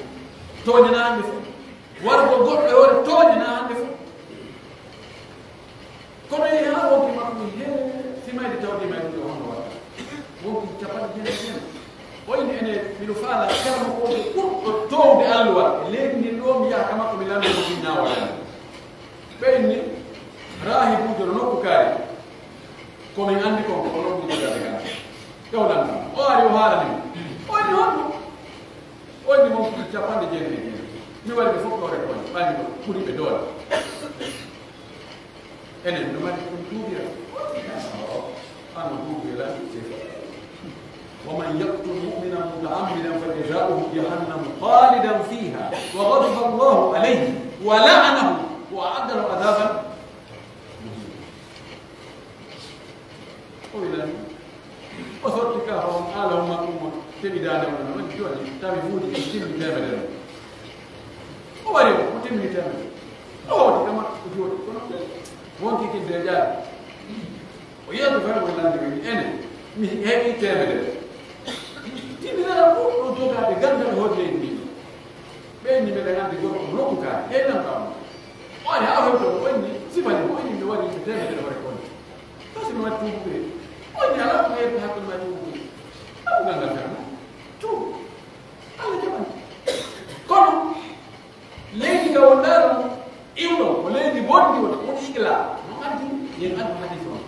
Tooñe na hannde fof. Wargol goɗɗo e hoore tooñe na hannde fof. Kono yehi haa wonki makko, mi hee, si mayde tawde may ɗum ɗo hono waɗa. Wonki capanɗe jeenayi e jeenayi. O inni ene, miɗo faala kala mo ko ɓurɗo toowde alluwal e leydi ndin ɗo, mi yaha ka makko, mi lanndoo mo ɗum ñaawoore am. Ɓe inni, raahibuujo no nokku kaari. Ko min anndi kon, ko onon ɓuri jogaade kan. Ƴeewlan ɗum. O ari, o haalani mo. O inni, honɗum? O inni, wonki capanɗe jeenayi e jeenayi. Mi waɗi ɓe fof ɗo e koñ, ɓanndo, ɓuri ɓe doole. Enen no mari ɗum tuubira. Ano tuubira. ومن يقتل مؤمنا متعمدا فجزاؤه جهنم خالدا فيها وغضب الله عليه ولعنه وأعد له عذابا مهينا. O wilan, o sotti ka on, ala on makko mo teɓi daande on, on joni tawi fuuji ɗi timmi temedere. O wari o, o timmi temedere. O hawti kama o jooɗi, kono wonki kin de jaari. O yeeto fay o landi woni ene, mi heɓi temedere. Timmi dara ko ɗo jogaade gandal hoɗi en ni. Ɓe ni meɗen anndi gorko nokku ka, ƴeewnam ka on. O ari haa hewto, o inni, sifani mo, o inni, mi waɗi ko temedere hoore kono. Kasi mi waɗi tuubuɓe. O inni, alaa ko yeeɓi hakkunde ma e tuubuɓe. Aɗa ngal ngal fewna. Tuubu. Allah jaɓan. Kono, leydi ka wonɗaa ɗon, iwɗon, ko leydi bonndi woni, woni iqla. No anndi, yen anndi hadis on.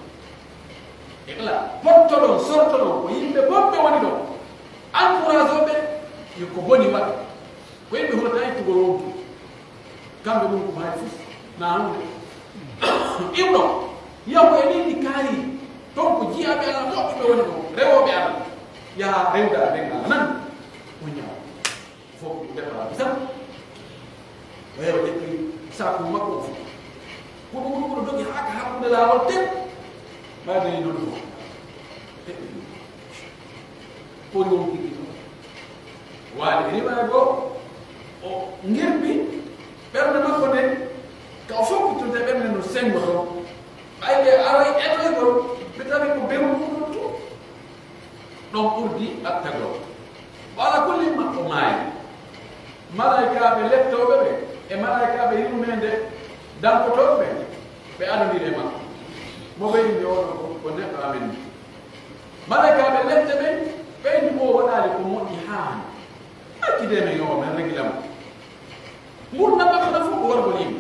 Iqla. Pottoɗon, sortoɗon, ko yimɓe bonɓe woni ɗon. Encouragooɓe, yo ko boni waɗa. Ko yimɓe hulata ittugol wonki. Kamɓe ɗum ko maayi fof. Na hannde. Ibno, yahu e leydi kaari. Ton ko jiyaaɓe Allah moƴƴuɓe woni ɗon. Rewooɓe Allah. Yaha rewda e ɓen Allah nan. O ñaawa. Fof ko defaa bisan. O yawa ƴetti saku makko o fof. Ko ɗum ɗum ɗo dogi haa ka hakkunde laawol ten. Maa dañi noon fof. Ko ɗum tigi ɗum. Waali riwaya goo, o ngirbi ɓernde makko nden, ka o fokkitunde ɓernde no senngo ɗon. Ɓay ɓe aray etoygol, ɓe tawi ko bewɗum ɗum tun. Ɗon ɓurdi ɓattagol. Wa ala kulli ma o maayi. Malaykaaɓe lettooɓe ɓe e malaykaaɓe yurmeende dankotooɓe ɓe, ɓe adondiri e makko. Mo ɓe inni oɗo ko, ko neɗɗo amen ni. Malaykaaɓe lette ɓen, ɓe inni o waɗaali ko moƴƴi haa hannde. Accide men o, men regila mo. Ngurndan makko ɗan fof ko wargol yimɓe.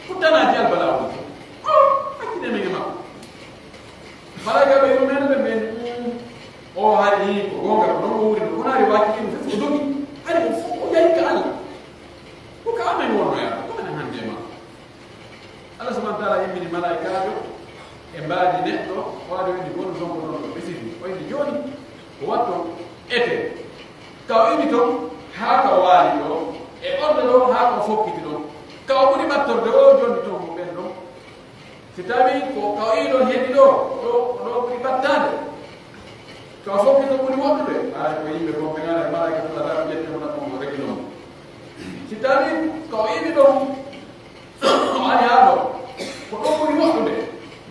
Ko tanaaji albalaa woni. O, accide men e makko. Malaykaaɓe yurmeende ɓe mbiyen, "Mm, o hari ko goonga, ko non o wuri no, kono hari waaki ɗum fof o dogi. Hari o fof o yahi ka Allah. Ko ka amen wonno yaa, ko amen hannde e makko." Allah subhanahu wa ta'ala immini malaa'ikaajo e mbaadi neɗɗo, o ari o inni, "Wonu ton ko ɗon ɗo ɓe sifii." O inni, "Jooni, ko watton ete. Ka o iwi ton, haa ka o waali ɗo, e on ɗo, haa ka o fokkiti ɗon. Ka o ɓuri ɓattorde o, jooni ton mo ɓen ɗon." Si tawii ko ka o iwi ɗon heɓi ɗo, ko ɗo, ko ɗo ɓuri ɓattaade. Ka o fokkiti ɗon ɓuri woɗɗude, haray ko yimɓe bonɓe ŋaara e malaa'ika tula taa ko ƴette mo ɗaɓɓo mo regi non. Si tawii ka o iwi ɗon, o ari haa ɗo, ko ɗon ɓuri woɗɗude,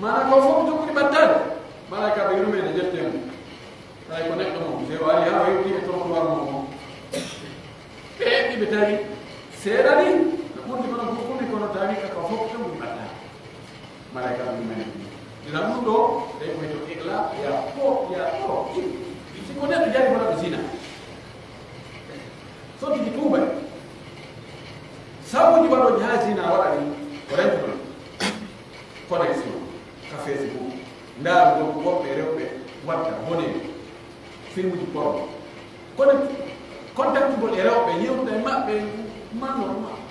maanaa ko fof ko ɓuri ɓattaade, malaa'ikaaɓe yurmeende ƴettee mo. Tawi ko neɗɗo mo, si o ari haa o hewti e trottoir mo on. Ɓe eɓɓi ɓe tawi seeɗa ni, no ɓurdi kono fof kumi kono tawi ka ko fof ko ɓuri ɓattaade. Malaa'ikaaɓe yurmeende. Idan ɗum ɗo, tawi ko heto Filmuji porno. Kono contactugol e rewɓe, yewtude e maɓɓe, manno,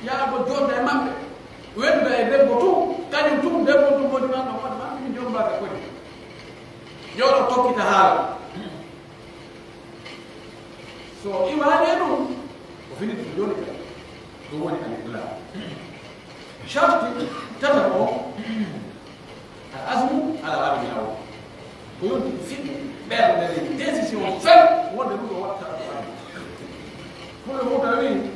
yaagol jooɗda e maɓɓe, welda e debbo tun, kañum tun, debbo tun woni manno, woni manno, min jombaaka koni. Jooɗo tokkita haala. So iwaani e ɗum, o finiti ko jooni kadi. Ɗum woni al-iqlaa. Sharti tataɓo o, al-azmu ala adami al-amal. Ko yonti fiɓu ɓernde nden, décision ferme, wonde ɗum ɗo watta ko waɗi. Fulɓe Fuuta wi'i,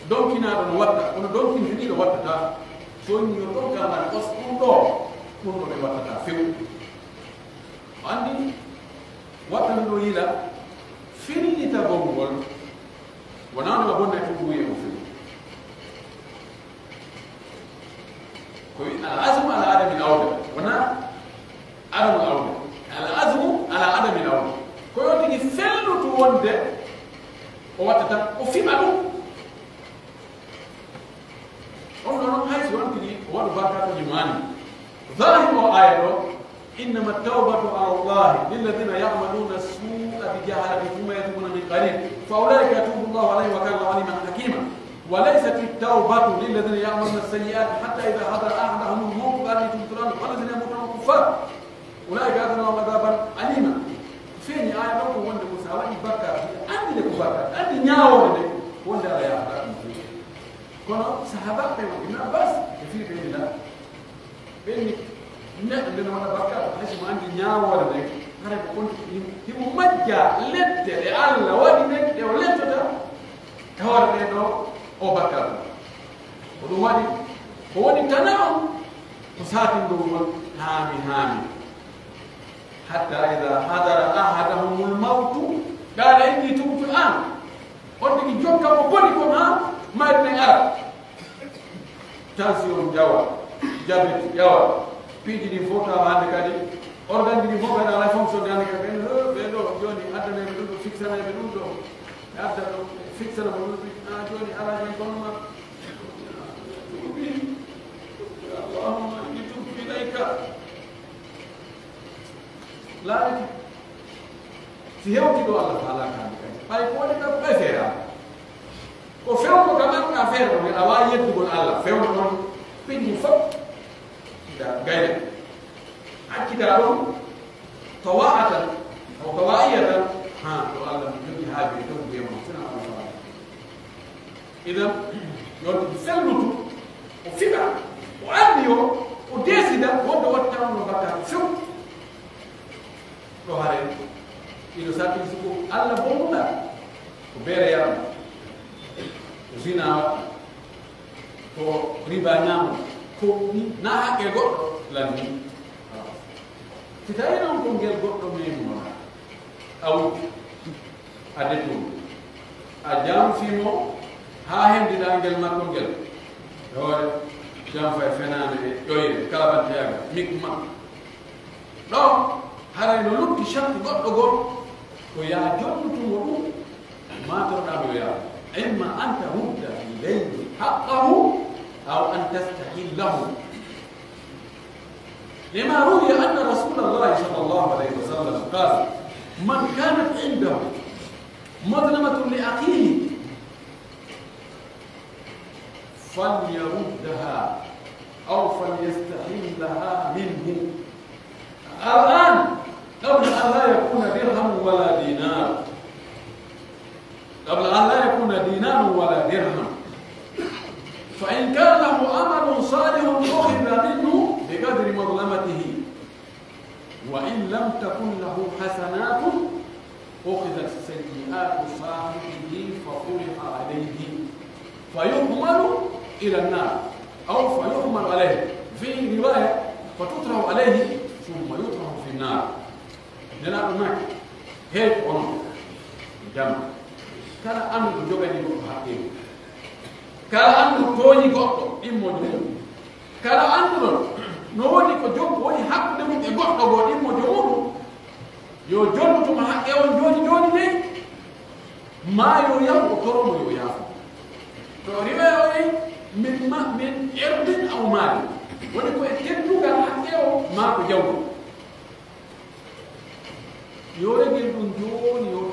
donkinaaɗo no watta, kono donkintiniiɗo wattataa. So woni yo donkanɗaa os ɗum ɗo, ɗum ɗo ɓe wattataa few. O anndi, wattande ɗo yila, fillitagol ngol, wonaa no a bonna e tun ɓuuye on few. Ko wi-, al azmu ala adami al awda, wonaa adamu al awda. Al azmu ala adami al awda. Ko yo tigi fellutu wonde o wattata, o fiɓa ɗum. On ɗon, hay si on tigi o waɗu bakkaatuuji maani. Zaahiru o aaya ɗo, "Innama tawbatu ala Allahi lilladina ya'maluna su'a bi jahalatin thumma yatubuna min qarib, fa ulaika yatubu Allahu alayhim wa kana Allahu aliman hakima. Wa laysat at-tawbatu lilladina ya'maluna sayyi'ati hatta idha hadara ahadahumul mawtu qala inni tubtu al-an, walladina yamutuna wa hum kuffar, ulaika a'tadna lahum adhaban alima." Feeñi aaya ɗon ko wonde ko sa waɗi bakkaatu, anndi nde ko bakkaatu, anndi ñaawoore nde, wonde Alla yaafataa ɗum fof. Kono sahaabaaɓe ɓen, Ibn Abbas e fii ɓe ila, ɓen ni neɗɗo nde no waɗa bakkaatu, hay si mo anndi ñaawoore nden, haray ko on himo majja lette ɗe Alla waɗi ɗen, ɗe o lettota e hoore ɗee ɗoo o bakkaatu. Ko ɗum waɗi, ko woni tana on, ko saatindol ngol haami haami. Hatta ida hadara ahadahumul mawtu, qala inni tubtu al-an. On tigi jokka ko boni kon haa mayde nden ara. Tension ƴawa, diabète ƴawa, piiji ɗin fof tawa hannde kadi, organe ji ɗin fof kadi alaa fonction de hannde kadi, ɓen, he, ɓe ɗo jooni addanayɓe ɗum ɗo, fixanayɓe ɗum ɗo, ɓe adda ɗo, fixana mo ɗum, a jooni alaa jooni kono ma, tuubi, Allahumma inni tubtu ilayka. Laarike, si hewtii ɗo Alla faalaaka hannde kadi, ɓay ko woni ɗon ɓay feeraama. Ko fewndo kam an, a feere ɗon, aɗa waawi yeddugol Alla, fewndo ɗon, pinndi fof, da gayna. Accita ɗon, tawa'atan, aw tawa'iyatan, ha, ɗo Alla mi jogii haaju e tawdu e mon, sina Alla faalaaka. Idan, yo on tigi fellutu, o fiɓa, o anniyo, o deesida, wonde wattaano no bakkaatu few. Ɗo hare, ɗiɗo sakkil suko, Alla bonnuɗaa, ko beere yarma, ko zina waɗa, ko riba ñaama, ko ni, na haqqe goɗɗo lanni. Si tawii noon ko ngel goɗɗo meemi wona, a wujji. A detour. A janfi mo haa hendiɗaa ngel makko ngel. E hoore janfa e fenaande e ƴoyre, kalabanteyagal, mik mak. Ɗon, haray no lutti sharti goɗɗo goo, ko yaa jonnutu mo ɗum, maatoroɗaa mo yo yaa. Imma an tarudda ilayhi haqqahu, aw an tastahillahu. لما روي أن رسول الله صلى الله عليه وسلم قال: من كانت عنده مظلمة لأخيه فليردها أو فليستحلها منه الآن قبل أن لا يكون درهم ولا دينار. قبل أن لا يكون دينار ولا درهم. فإن كان له عمل صالح أخذ منه بقدر مظلمته، وإن لم تكن له حسنات أخذت سيئات صاحبه فطرح عليه فيحمل إلى النار، أو فيحمل عليه، في رواية فتطرح عليه ثم يطرح في النار. Nelaaɗo maaki, hey onon, jama, kala annduɗo joganii goɗɗo haqqeeru, kala annduɗo tooñi goɗɗo, immo jooɗo. Kala annduɗo no woodi ko jom-, woni hakkunde mum e goɗɗo goo, immo jooɗo, yo jonnutu mo haqqe on jooni jooni dey, maa yo yahu o toro mo yo yaafo. To riwaya o wi, min ma-, min irdin aw maali, woni ko e teddungal haqqe o, maa ko jawdi. Yo regel ɗum jooni, yo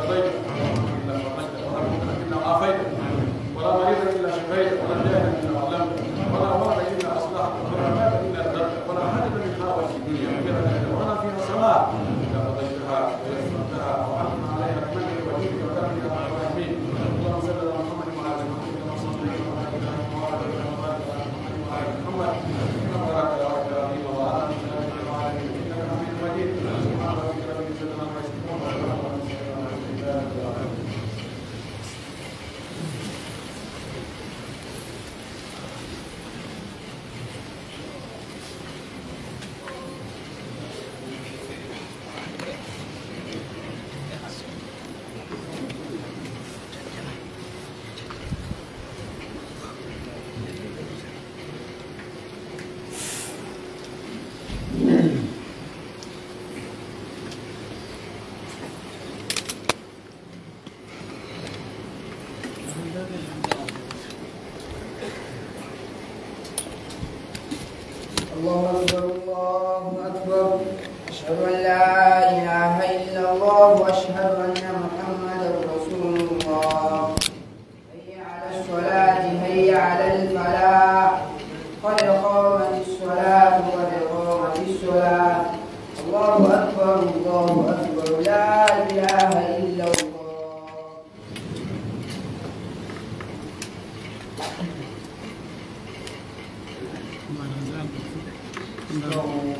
قضيت، ولا مظلوما إلا فرجت، ولا مبتلى إلا عافيت، ولا مريضا إلا شفيت، ولا جاهلا إلا علمت، ولا ولدا إلا أصلحت، ولا بابا إلا رددت، ولا حاجة من حوائج الدنيا والآخرة لنا فيها صلاح إلا قضيتها ويسرتها وأعنتنا عليها بمنك وجودك وكرمك يا أرحم الراحمين. اللهم صل على محمد وعلى آل محمد كما صليت على إبراهيم وعلى آل إبراهيم وبارك على محمد وعلى آل محمد كما باركت على إبراهيم وعلى آل إبراهيم إنك حميد مجيد. سبحان ربك رب العزة عما يصفون وسلام على المرسلين والحمد لله رب العالمين. الله أكبر، الله أكبر. أشهد أن لا إله إلا الله وأشهد أن محمدا رسول الله. حي على الصلاة، حي على الفلاح. قد قامت الصلاة، قد قامت الصلاة. الله أكبر، الله أكبر، لا إله إلا الله. استووا،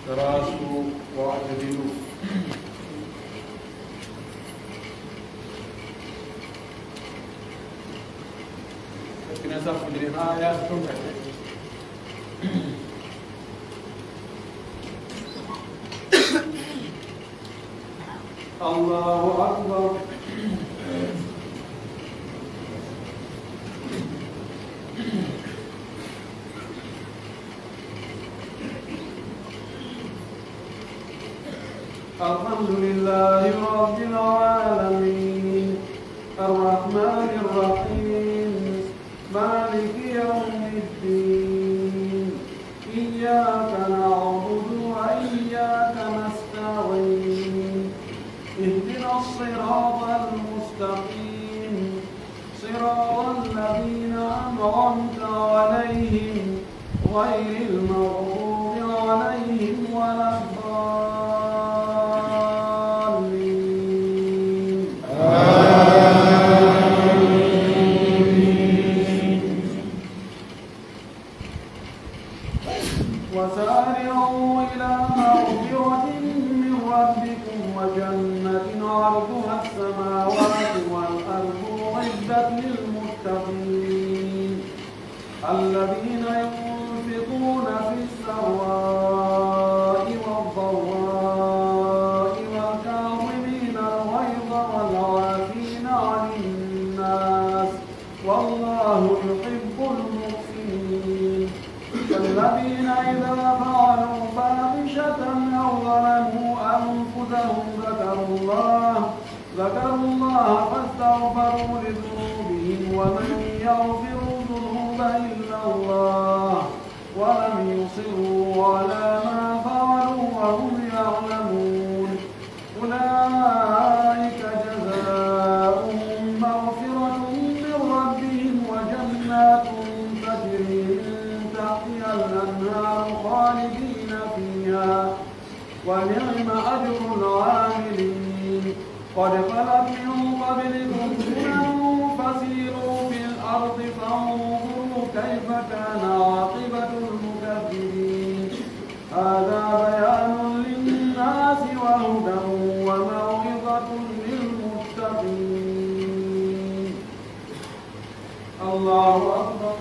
تراصوا، واعتدلوا. Kina safu de, ha ya su tunka. الله أكبر. الحمد لله رب العالمين. الرحمن الرحيم. مالك يوم الدين. إياك نعبد وإياك نستعين. اهدنا الصراط المستقيم. صراط الذين أنعمت عليهم غير المغضوب عليهم ولا الضالين. آمين. وسارعوا إلى مغفرة من ربكم وجنة عرضها السماوات والأرض أعدت للمتقين الذين ينفقون في السراء والضراء والكاظمين الغيظ والعافين عن الناس والله يحب المحسنين. والذين إذا فعلوا فاحشة أو ظلموا أنفسهم ذكروا الله، ذكروا الله فاستغفروا لذنوبهم ومن يغفر الذنوب إلا الله ولم يصروا على ما فعلوا وهم يعلمون. أولئك جزاؤهم مغفرة من ربهم وجنات تجري من تحتها الأنهار خالدين فيها ونعم أجر العاملين. قد خلت من قبلكم سنن فسيروا في الأرض فانظروا كيف كان عاقبة المكذبين. هذا بيان للناس وهدى وموعظة للمتقين. الله أكبر.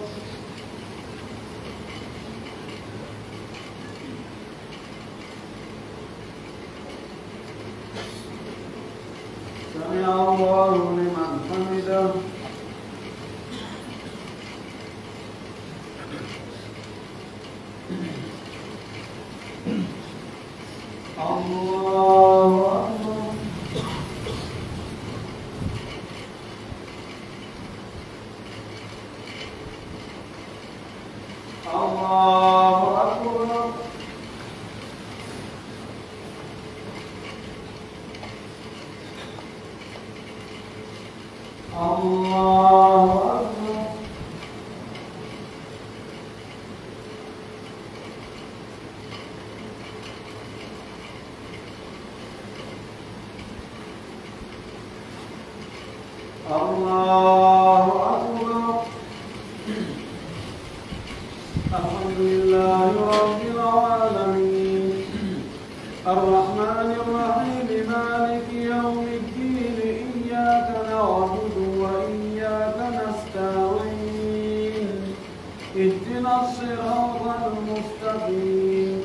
سمع الله لمن حمده. الله أكبر. الله أكبر. الله أكبر. الله أكبر. الحمد لله رب العالمين. الرحمن الرحيم. مالك يوم الدين. إياك نعبد وإياك نستعين. اهدنا الصراط المستقيم.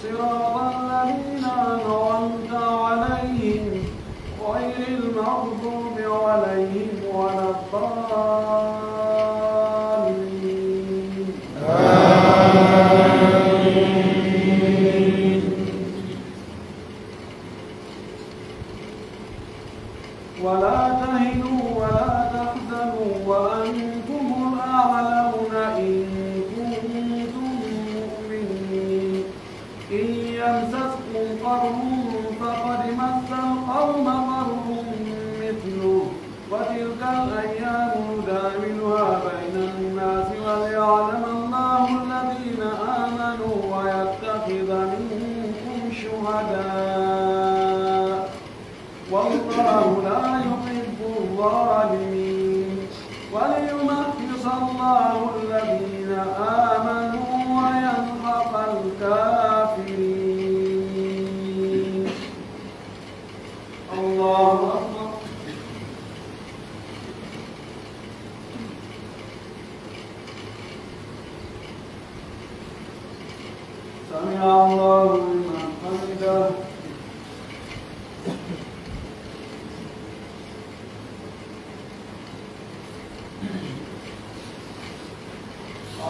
صراط الذين أنعمت عليهم غير المغضوب عليهم ولا الضالين. آمين. ولا تهنوا ولا تحزنوا وأنتم الأعلون إن كنتم مؤمنين. إن يمسسكم قرح فقد مس القوم قرح مثله وتلك الأيام نداولها بين الناس وليعلم الله الذين آمنوا ويتخذ منكم شهداء والله لا يحب الظالمين. وليمحص الله الذين آمنوا ويمحق الكافرين. الله أكبر. سمع الله لمن حمده.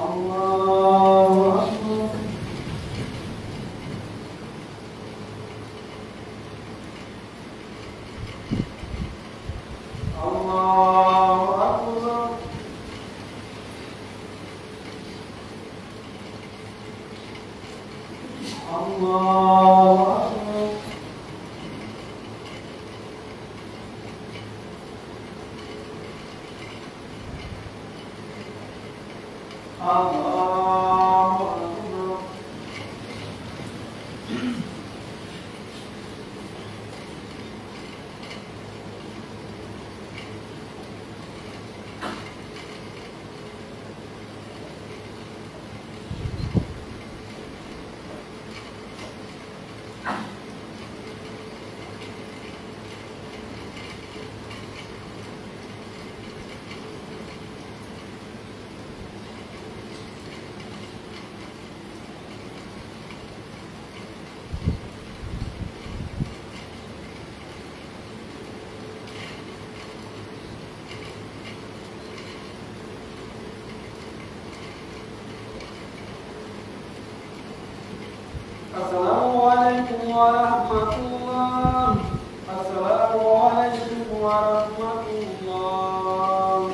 الله أكبر. الله أكبر. الله أكبر. السلام عليكم ورحمة الله. السلام عليكم ورحمة الله.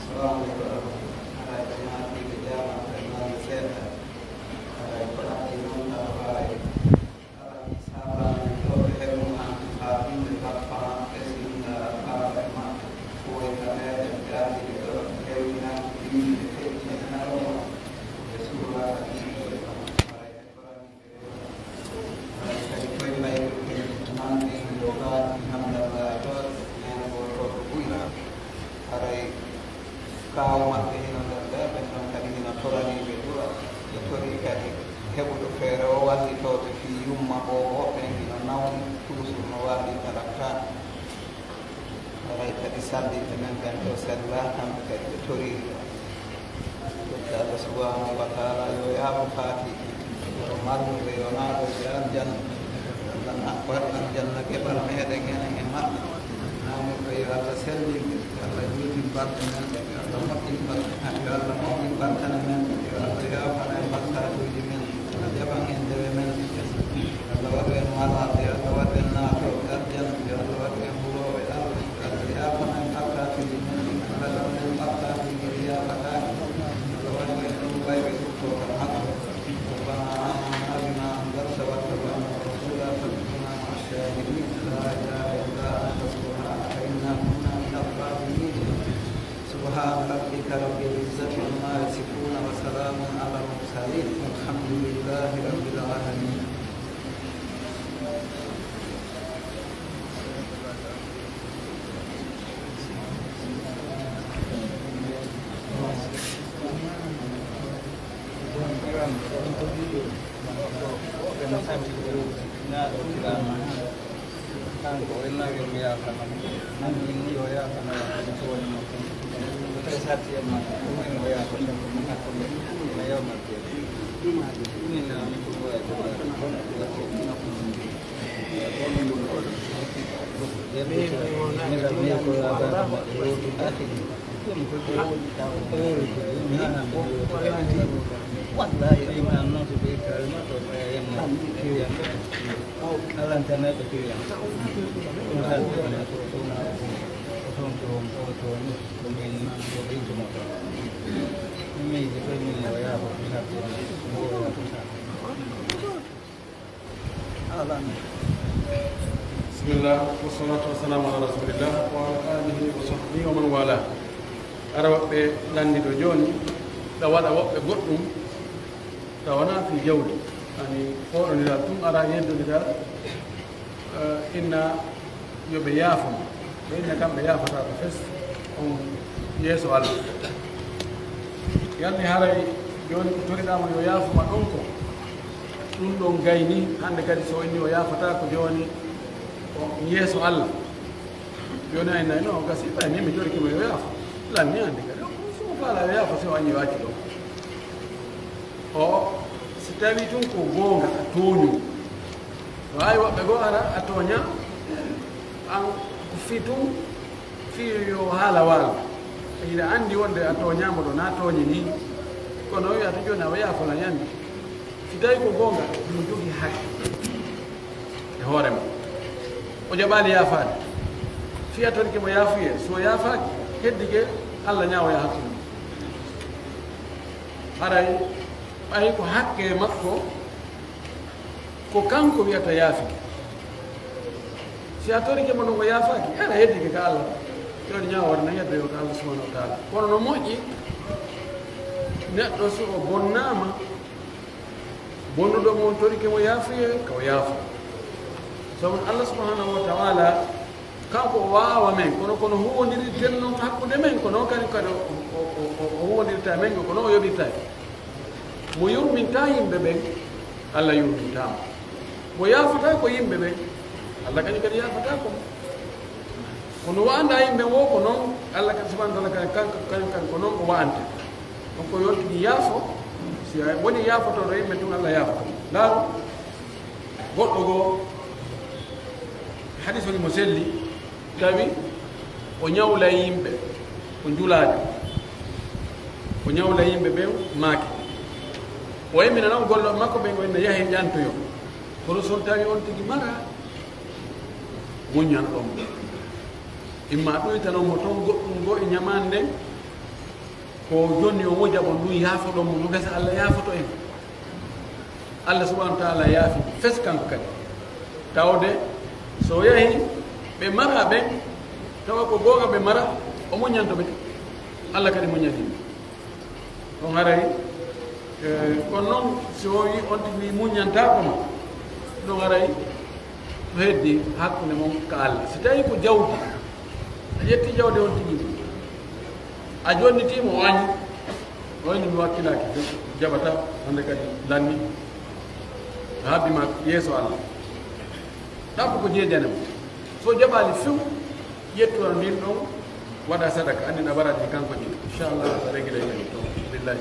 Salaamu aleykum. Haray ɓe naati, ɓe jaama, ɓe naati seeɗa. Haray ko addi non, haray haray saabaaɓe ɗo ɓe heɓi mo an, haa ɗum ɓe bappa maɓɓe, singa baaɓe maɓɓe, ɓooyi ka meeɗen, ɓe ardi ɓe ɗo, ɓe hewtinani ɗiɗi, ɓe feƴƴi e ñalawma, ɓe suura ka ɗiɗi, ɓe haray ɓe torani ɓe. Haray kadi koye mayɓe ɓe nanɗen yo baati hamdallaahi toon, nene gootooɓe buy. Haray kaaw maɓɓe hino nder ɓe, ɓen ɗon kadi hino toranii ɓe du'a. Ɓe torii kadi heɓuɗo feere o wallitoo ɓe fii yumma oo, ɓen hino nawni, toujours no waalii kala kaa. Haray kadi salliiɓe men ɓen ɗoo sellaa, kamɓe kadi ɓe toriino. Ɗum ko Allah subhanahu wa ta'ala yo yaafo faati, yo marnu ɓe, yo naado ɓe aljanna. Allah na-, waɗ aljanna keɓal meɗen enen e maɓɓe. Naamno ɓe yo Allah sellin ɓe, yo Allah juutin balɗe men ɗen, yo Allah moƴƴin balɗe, yo Allah moƴƴin balɗe men ɗen, yo Allah yaafana en bakkatuuji men, yo Allah jaɓan en dewe men ɗen. Allah waɗu en malaaɓe, yo Allah waɗu en naatooɓe aljanna, yo Allah waɗu en hulooɓe Allah, yo Allah yaafana en bakkatuuji men, Allah waɗu en bakkatuuji ɗi yaafataake, Allah waɗu en ɗum wayɓe ɗuɗɗo ka makko. ربنا آمنا بما أنزلت واتبعنا الرسول فاكتبنا مع الشاهدين. لا إله إلا أنت سبحانك إنا كنا من الظالمين. سبحان ربك رب العزة عما يصفون وسلام على المرسلين والحمد لله رب العالمين. Kanko o inna yo mi yaafana mo. Nan inni yo yaafana mo ko woni mo. Ko tawi satti en ma ko mo yaafata mo hakkunde ina yawmal qiyamah. Ɗum ina mi ko wawi ko wawi. Kono ko wawi ko ɗum ko ɗum. بسم الله، والصلاة والسلام على رسول الله وعلى آله وصحبه ومن والاه. Hara woɓɓe lanndito jooni, ɗa waɗa woɓɓe goɗɗum, tawa wonaa fii jawdi. Ani fooɗondiral tun, hara yeddondiral, eh, inna yo ɓe yaafo mo. Ɓe inna kamɓe yaafataa ko fes on yeeso Alla. Yalni haray jooni ko toriɗaa mo yo yaafo ma ɗon ko ɗun ɗon gayni, hannde kadi si o inni o yaafataa ko jooni o yeeso Alla. Jooni a inna, no, gasi, ɓay min mi torike mo yo yaafo. Lan ni hannde kadi, o, si mo faalaa yo yaafo, si o añi yo accu ɗon. O, si tawii tun ko goonga, a tooñu. No, ay, woɓɓe goo ara, a tooña, an ko fii tun, fii yo haala waalo. Hiɗa anndi wonde a tooñaama ɗo, na tooñe nii. Kono o wi'a tun jooni, a yaafo lan yandi. Si tawii ko goonga, himo jogii hakke e hoore mum. O jaɓaali yaafaade. Fii a torike mo yaafuyee, si o yaafaaki, heddike Alla ñaawoya hakkunde mum. Haray, ɓay ko hakke makko, ko kanko wi'ata yaafike. Si a torike mo ɗun o yaafaaki, hara heddike ka Alla. Jooni ñaawoore na yeddoyo ka Alla subhanahu wa ta'ala. Kono no moƴƴi, neɗɗo si o bonnaama, bonnuɗo mo on torike mo yaafuyee, ka o yaafo. Sabu Alla subhanahu wa ta'ala, kanko o waawa men, kono, kono huwwondirirten non hakkunde men, ko non kadi, kadi o, o, o, o, o huwwondirta e men, ko non o yoɓirta en. Mo yurmintaa yimɓe ɓen, Alla yurmintaa mo. Mo yaafataa ko yimɓe ɓen, Alla kañum kadi yaafataa ko mo. Kono wa'andaa yimɓe wo ko non, Alla kadi subhanahu wa ta'ala kan, kan, kan, kan ko non o wa'anta. Donc, ko yonti ɗi yaafo, si a woni yaafotooɗo yimɓe tun, Alla yaafoto. Ndaaru, goɗɗo goo, hadiis on mo selli, tawi o ñawlay yimɓe, o njulaajo. O ñawlay yimɓe ɓen maaki. O yimɓe non gollooɓe makko ɓen, o inna yahe ƴantoyo. Kono so tawi on tigi mara, muññan ɗon mo. Imma ɗuytanon mo ton goɗɗum goo e ñamaande nden, ko jonni o moƴa on ɗum yaafoɗon mo, no gasa Alla yaafoto en. Alla subhanahu wa ta'ala yaafi fes kanko kadi. Tawde so o yahi ɓe mara ɓen, tawa ko goonga ɓe mara, o muññanto ɓe. Alla kadi muññani ɓe. Ɗon haray, eh, kono non si o wi on tigi muññantaako mo, ɗon haray no heddi hakkunde mon ka Alla. Si tawii ko jawdi, a ƴetti jawdi on tigi, a jonnitii mo, o añi, o inni mi wakkilaaki, jaɓata, hannde kadi lanni, a habbi ma yeeso Alla. Ɗaɓɓu ko jeejane mo. So jaɓaali few, ƴettu on ndin ɗon, waɗa sadaka, anndina baraji kanko ɗin. Inchallah, a regilay ɗen ton. Billahi.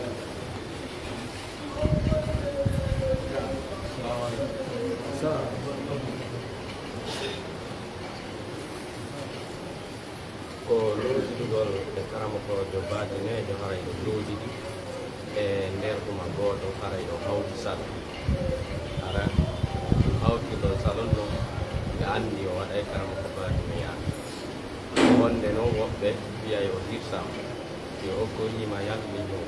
Salaam. Ko lootidugol e karamokoojo baadineejo, haray o lootidi e nder tuma gooto, haray o hawti salon. Hara hawtirgol salon non, ɓe anndi o waɗay karamoko baadineejo. Wonde non woɓɓe wi'ay o hirsaama, si o okkorii ma yalli mo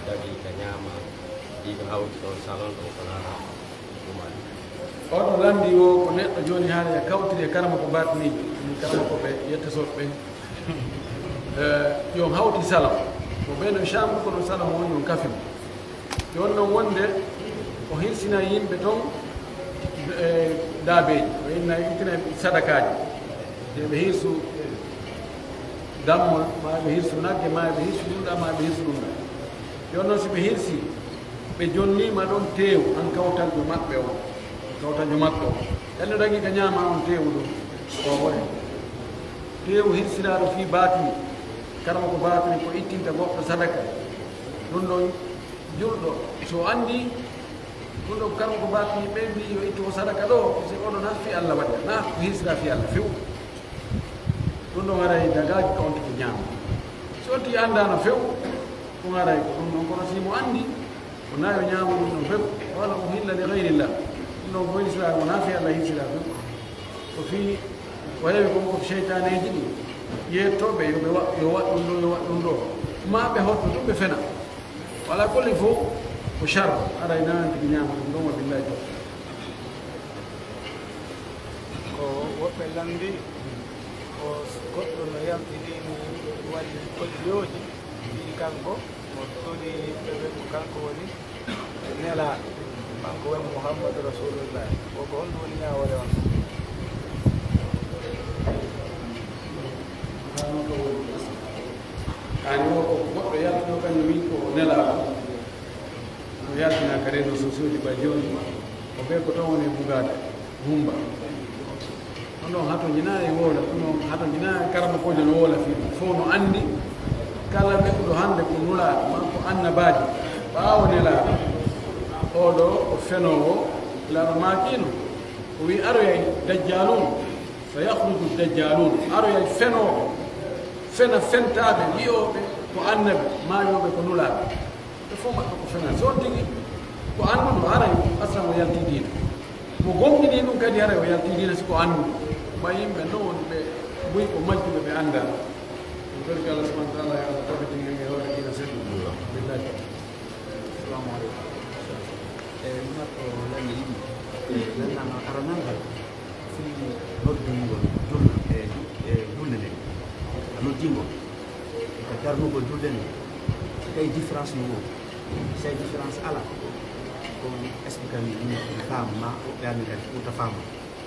dagii ka ñaama, ɗi ka hawti ɗon salon ɗon ko laalaama. Oɗo lanndii woo ko neɗɗo jooni haala e kawtiri e karamoko baatiniijo, ɗum karamokooɓe yettosorɓe ɓen. Eh, yo on hawti sala. Mo ɓeyno chambre kono sala mo woni on kafi mo. Yo on non wonde o hirsinay yimɓe ton, eh, daabeeji, o inna, ittina sadakaaji. Yo ɓe hirsu dammol, maa ɓe hirsu nagge, maa ɓe hirsu ɗum ɗaa, maa ɓe hirsu ɗum ɗaa. Yo on non si ɓe hirsii, ɓe jonniima ɗon teewu, an kawtaljo maɓɓe on, kawtaljo maɓɓe on. Ɗen no dagii ka ñaama on teewu ɗum, o hoye. Teewu hirsinaaɗo fii baatini, karamoko baatini ko ittinta goɗɗo sadaka. Ɗum ɗon julɗo, so o anndii, ɗum ɗon karamoko baatini ɓe mbii yo ittu o sadaka ɗoo, si oɗo na fii Alla waɗi, na ko hirsiraa fii Alla few. Ɗun ɗon haray dagaaki ka on tigi ñaama. Si on tigi anndaano few, ɗun haray ko ɗun ɗon, kono si mo anndi, ko naa yo ñaama ɗun ɗon few, wala uhilla li gayrillah. Ɗun ɗon ko hirsira, wonaa fii Allah hirsira few. Ko fii, ko heewi kon ko seytaaneeji ɗin, yettooɓe yo ɓe wa-, yo waɗ ɗun ɗoo, yo waɗ ɗun ɗoo. Maa ɓe hotto tun ɓe fena. Wala kulli fow, ko sharr, haray naa on tigi ñaama ɗun ɗon, wa billahi tawfiq. Ko woɓɓe lanndii, ko goɗɗo no yaltidini walli audiooji, fii kanko mo tolii yimɓe ɓen ko kanko woni nelaaɗo, kanko woni Muhammadu Rasulullahi. Ko, ko honɗun woni ñaawoore on? Ani o ko goɗɗo yaltino kañum wi'i ko nelaaɗo. No yaltina ka réseaux sociaux ji ɓay jooni, ko ɓe ko ton woni bugaade, humba. Ɗun ɗon hatonjinaa e wowla, ɗun ɗon hatonjinaa e karamokoojo no wowla fii ɗun. Fow no anndi, kala neɗɗo hannde ko nulaaɗo, maa ko annabaajo, ɓaawo nelaaɗo. Oo ɗoo ko fenoowo, Nelaaɗo maakiino, o wi'i aroyay dajjaaluun, sa yakhruju dajjaaluun, aroyay fenooɓe, fena fentaaɓe, wi'ooɓe ko annabi, maa wi'ooɓe ko nulaaɗo. Ɓe fow maɓɓe ko fena. Si on tigi ko annduɗo, haray aslan o yaltii diina. Mo gomɗinii ɗun kadi, haray o yaltii diina, si ko annduɗo. Ɓay yimɓe non woni ɓe buy ko majjuɓe, ɓe anndaa. Ɗun torki Allah subhanahu wa ta'ala, yo Allah tabitin en e hoore diina selluɗo. Billahi. Assalamu aleykum. E, mi waɗɗo lanɗe ɗiɗi. E, lanɗan aranal ngal. Fii noddingol jul-, e, ju-, e, julde nden. Ka noddingol. E ka darnugol julde nden. Si tawi différence no woodi. Si tawi différence alaa, ko expliquer mi, mi, mi faama, maa woɓɓe amin kadi ɓurta faama.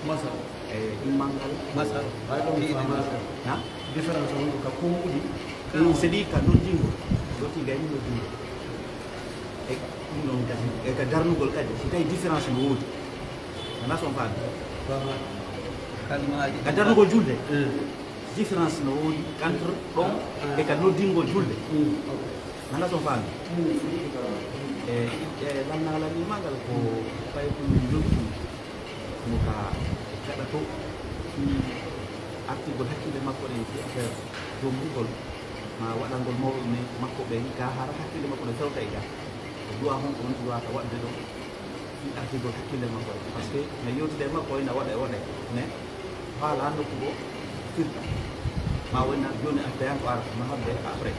Masal. E, ɗimmal ngal. Masal. Hay ɗum mi faama. Ha? Différence on ko ka konguɗi. Ɗum seli ka noddingol. Ɗo ti gayni noddingol. E, ɗum ɗon kadi. E ka darnugol kadi. Si tawi différence no woodi. Wona son faami. Faama. Kalimaaji. Ka darnugol julde. Mm. Différence no woodi entre ɗon e ka noddingol julde. Mm. Ok. Wona son faami. Mm. E, e, lannaala ni magal ko fay ko min jogii mo ka gaɗa to fii artigol hakkille makko ɗen fii affaire dombugol ma waɗangol mawɓe men makko ɓen, ka hara hakkille makko ɗen fewta e ga. Ko du'a hon ko woni du'a ka waɗude ɗon. Fii artigol hakkille makko en. Parce que no yewtude e makko, ina waɗa e waɗa, mais faala nokku goo firta. Ma wona jooni a tawi ko arata, no habde après.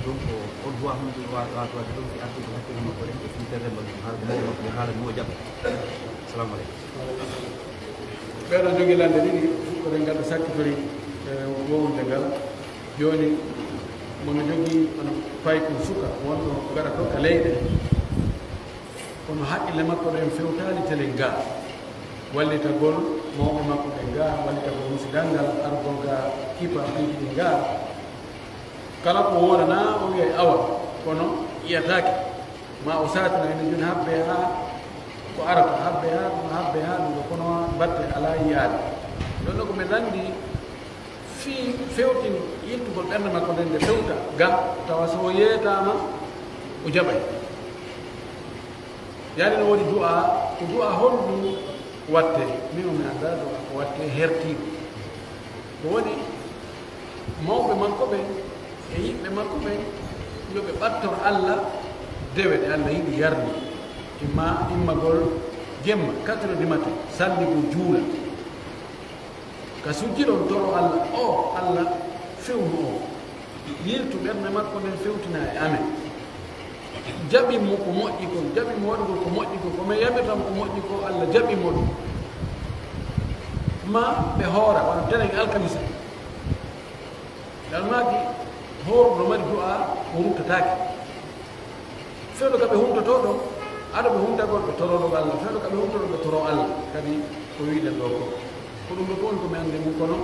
Donc, o du'a hon ɗum waɗa, waɗa, waɗa ɗum fii artigol hakkille makko en, e fii terre makko, haala ko mawɗo makko, haala mo o jaɓa. Salamu aleykum. Ɓeɗo jogii lanɗe ɗiɗi, fuɗɗoren ngal ɓe sakkitori, e, wowlude ngal. Jooni, mono jogii, hono paykun suka, wonɗo gaɗa to ka leyɗe. Kono hakkille makko ɗen fewtaali telen ga. Wallitagol mawɓe makko ɓen ga, wallitagol musidal ngal, argol ga kipa piiji ɗin ga. Kala ko woodanaa, o wi'ay awa, kono yi'ataake. Ma o saatina, ene jooni habbe haa ko arata, habbe haa ɗum, habbe haa ɗum, kono batte alaa yi'aade. Ɗon no ko mi lanndii, fii fewtin yiltugol ɓernde makko nden nde fewta ga, tawa so o yeetaama, o jaɓay. Yaani no woni du'a, ko du'a honɗum watte? Min o mi anndaa du'a ko watte hertiiɗo. Ko woni mawɓe makko ɓen e yiɓɓe makko ɓen, yo ɓe ɓattor Alla dewe ɗe Alla yiɗi yarni. Imma immagol jemma, quatre heures du matin, salligo juula. Ka sujjiɗon toro Alla, o Alla fewnu on. Yiltu ɓernde makko nden fewtina e amen. Jaɓin mo ko moƴƴi kon, jaɓin mo waɗugol ko moƴƴi kon, ko men yamirta mo ko moƴƴi ko, Alla jaɓin mo ɗum. Ma ɓe hoora, wano tenen alkamisa. Almaaki hooruɗo mari du'a, o ruttataake. Fewndo ka ɓe huntotoo ɗon, ado ɓe huntagol ɓe toroo ɗon Alla. Fewndo ka ɓe huntotoo ɓe toroo Alla. Kadi ko wi'uɗen ɗoo ko, ko ɗum ɗoo ko woni ko mi anndi mun, kono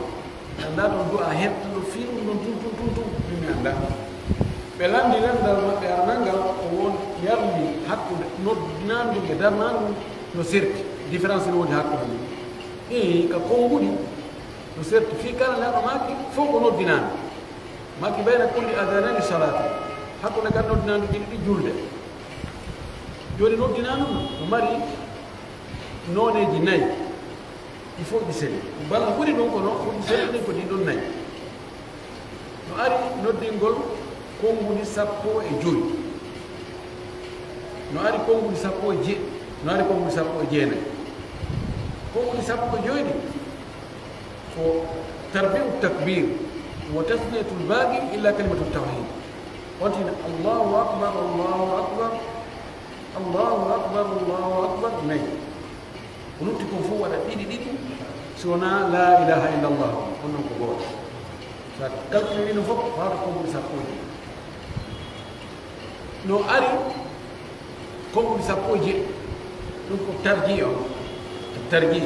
mi anndaa ɗon du'a hertuɗo fii ɗum ɗon tun, tun, tun, tun, min mi anndaa. Ɓe lanndi lanndal maɓɓe aranal ngal, ko won yarni hakkunde noddinaandu e darnaandu no serti, différence no woni hakkunde mum. Ii, ka konnguɗi no serti, fii kala neɗɗo maaki fof ko noddinaandu. Maaki bayna kulli adanaani salaatu, hakkunde kala noddinaandu ɗiɗi ɗi julde. Jooni noddinaandu no mari nooneeji nayi. Ɗi fow ɗi seli. Bala ɓuri ɗon ko non, ko ɗi seli ɗin ko ɗin ɗon nayi. No ari noddingol konguɗi sappo e joy. No ari konguɗi sappo e je-, no ari konguɗi sappo e jeenayi. Konguɗi sappo e joy ɗin ko tarbi'u takbir wa tasniyatul baqi illa kalimatu tawhid. On tigi, Allahu akbar, Allahu akbar, Allahu akbar, Allahu akbar, nayi. Ko lutti kon fof waɗa ɗiɗi ɗiɗi, si wonaa laa ilaaha illallah, on non ko gooto. So a calculii ɗum fof, ko hawta konguɗi sappo e ɗiɗi. No ari konguɗi sappo e jeɗɗi, ɗum ko tarji on. Tarji,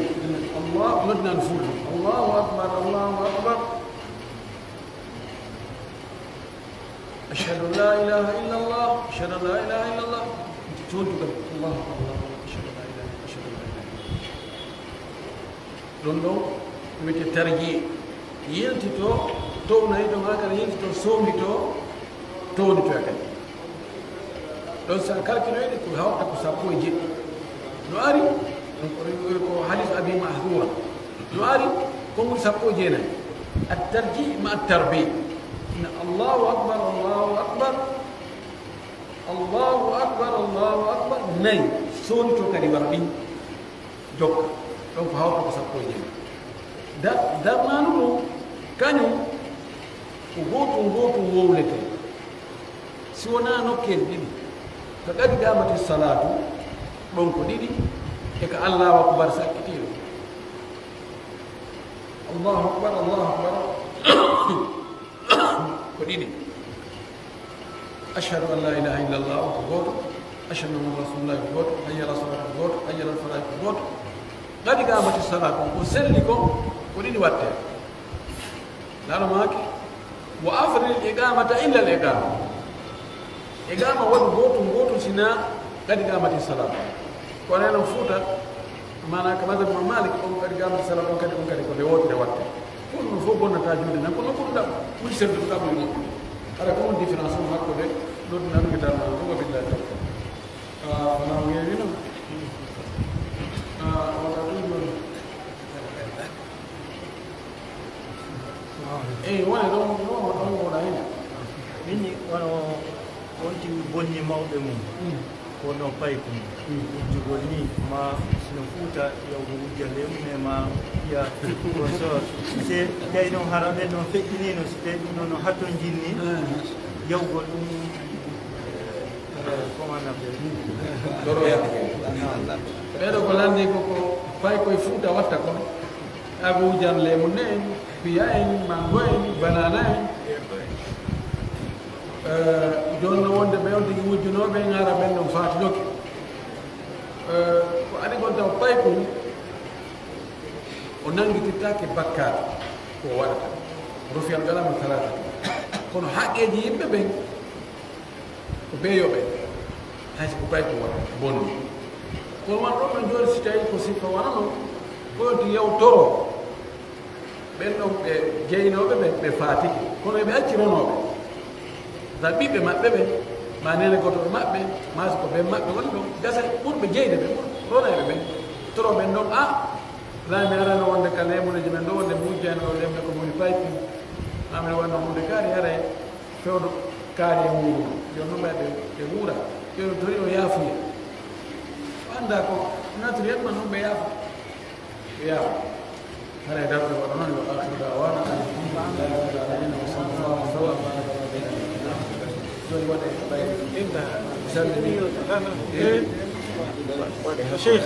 Allah, noddinaano fuɗɗo. Allahu akbar, Allahu akbar. Ashhadu an laa ilaaha illallah, ashhadu an laa ilaaha illallah. Toon tigi, Allahu akbar, Allahu akbar, ashhadu an laa ilaaha, ashhadu an laa ilaaha illallah. Ɗon ɗon, wi'etee tarji. Yiltitoo, townay ɗon, haa kadi yiltitoo, sownditoo, townitoo kadi. Ɗon so a calculoyde ko hawta ko sappo e jeɗɗi. No ari, ɗon ko, ko hadis Abi Mahdura. No ari, konguɗi sappo e jeenayi. At-tarji ma at-tarbi. Na Allahu akbar, Allahu akbar. Allahu akbar, Allahu akbar. Nayi, sownditoo kadi wara ɗin. Jokka. Ɗon ko hawta ko sappo e jeɗɗi. Da-, darnaandu ndun, kañun ko gootun gootun wowletee. Si wonaa nokkee ɗiɗi, ka qad qaamati salaatu, ɗon ko ɗiɗi, e ka Allahu akbar sakkitiiɗo. Allahu akbar, Allahu akbar. Ko ɗiɗi. Ashhadu an laa ilaaha illallah ko gooto. Ashhadu anna Muhammadan rasulullah ko gooto. Hayya ala salaat ko gooto. Hayya ala falaah ko gooto. Qad qaamati salaat ko selli kon ko ɗiɗi wattee. Laalo maaki, wa afridil iqaamata illa al iqaama. Iqaama waɗu gootun gootun si naa qad qaamati salaat. Kono enen Fuuta, maanaa ka mazhab Imam Malik, on qad qaamati salaat, on kadi, on kadi ko nde wootere watte. Ko ɗum fof bonnataa juulde nan, kono ko ɗum ɗaɓɓu, ɓuri sellude ɗaɓɓu e moƴƴude. Hara ko on différence on hakkunde noddu nan e darnaaɗo, wa billahi tawfiq. Ah, wonaa o yeewi non. Ah, wonaa ɗum non. Eyi, wona ɗon, ɗon, ɗon wona heen. Min ni, wano on tigi bonni mawɓe mum, ko no paykun. Wujjugol ni, ma sino fuuta, yawgo wujja ley mum, e ma wiya, ko so, si tawi noon hara ɓen noon feƴƴiniino, si tawi ɗum ɗon no hattonjinni, yawgol ɗum, eh, comment on appelle? Doroya. Ɓeeɗo ko lanndii ko, ko paykoy fuuta watta kon. Agu wujan leemun en, piya en, mango en, banana en. Eh, jooni no wonde ɓe on tigi wujjunooɓe en ara ɓen ɗon faatidoke. Eh, ko adi kon taw paykun, o nanngitittaake bakkaatu ko o waɗata. Rufiya al-qalamu salaasatan. Kono haqqeeji yimɓe ɓen, ko ɓe yoɓe, hay si ko paykun waɗata, bonni. Kono wano ɗon ɗon jooni, si tawii ko siffa wano non, ko yonti yewtoro, ɓen ɗon ɓe jeynooɓe ɓen, ɓe faatike. Kono eɓe acci ronooɓe. Sa ɓiɓɓe maɓɓe ɓen, ma neene goto e maɓɓe, ma si ko ɓen maɓɓe woni ɗon, gasa ɓurɓe jeyde ɓe, ɓur-, ronayɓe ɓen. Toro ɓen ɗon, a, la mi arano wonde ka leemuleeji men ɗo, wonde mi wujjayno ɗo leemune ko woni paykun. Ma mi wanno hunde kaari, haray fewndo kaari e wuuru. Yo ɗum ɓe, ɓe wuura. Yo ɗum tori o yaafuya. O anndaa ko naturellement ɗum ɓe yaafa. Ɓe yaafa. Haray darɗe waɗa noon, wa aakhiru da'waana anil hamdu lillahi rabbil aalamiin, wa sallallaahu wa sallam ala nabiyyina Muhammad. Jooni waɗe ɓay salmini. Eh, Cheikh.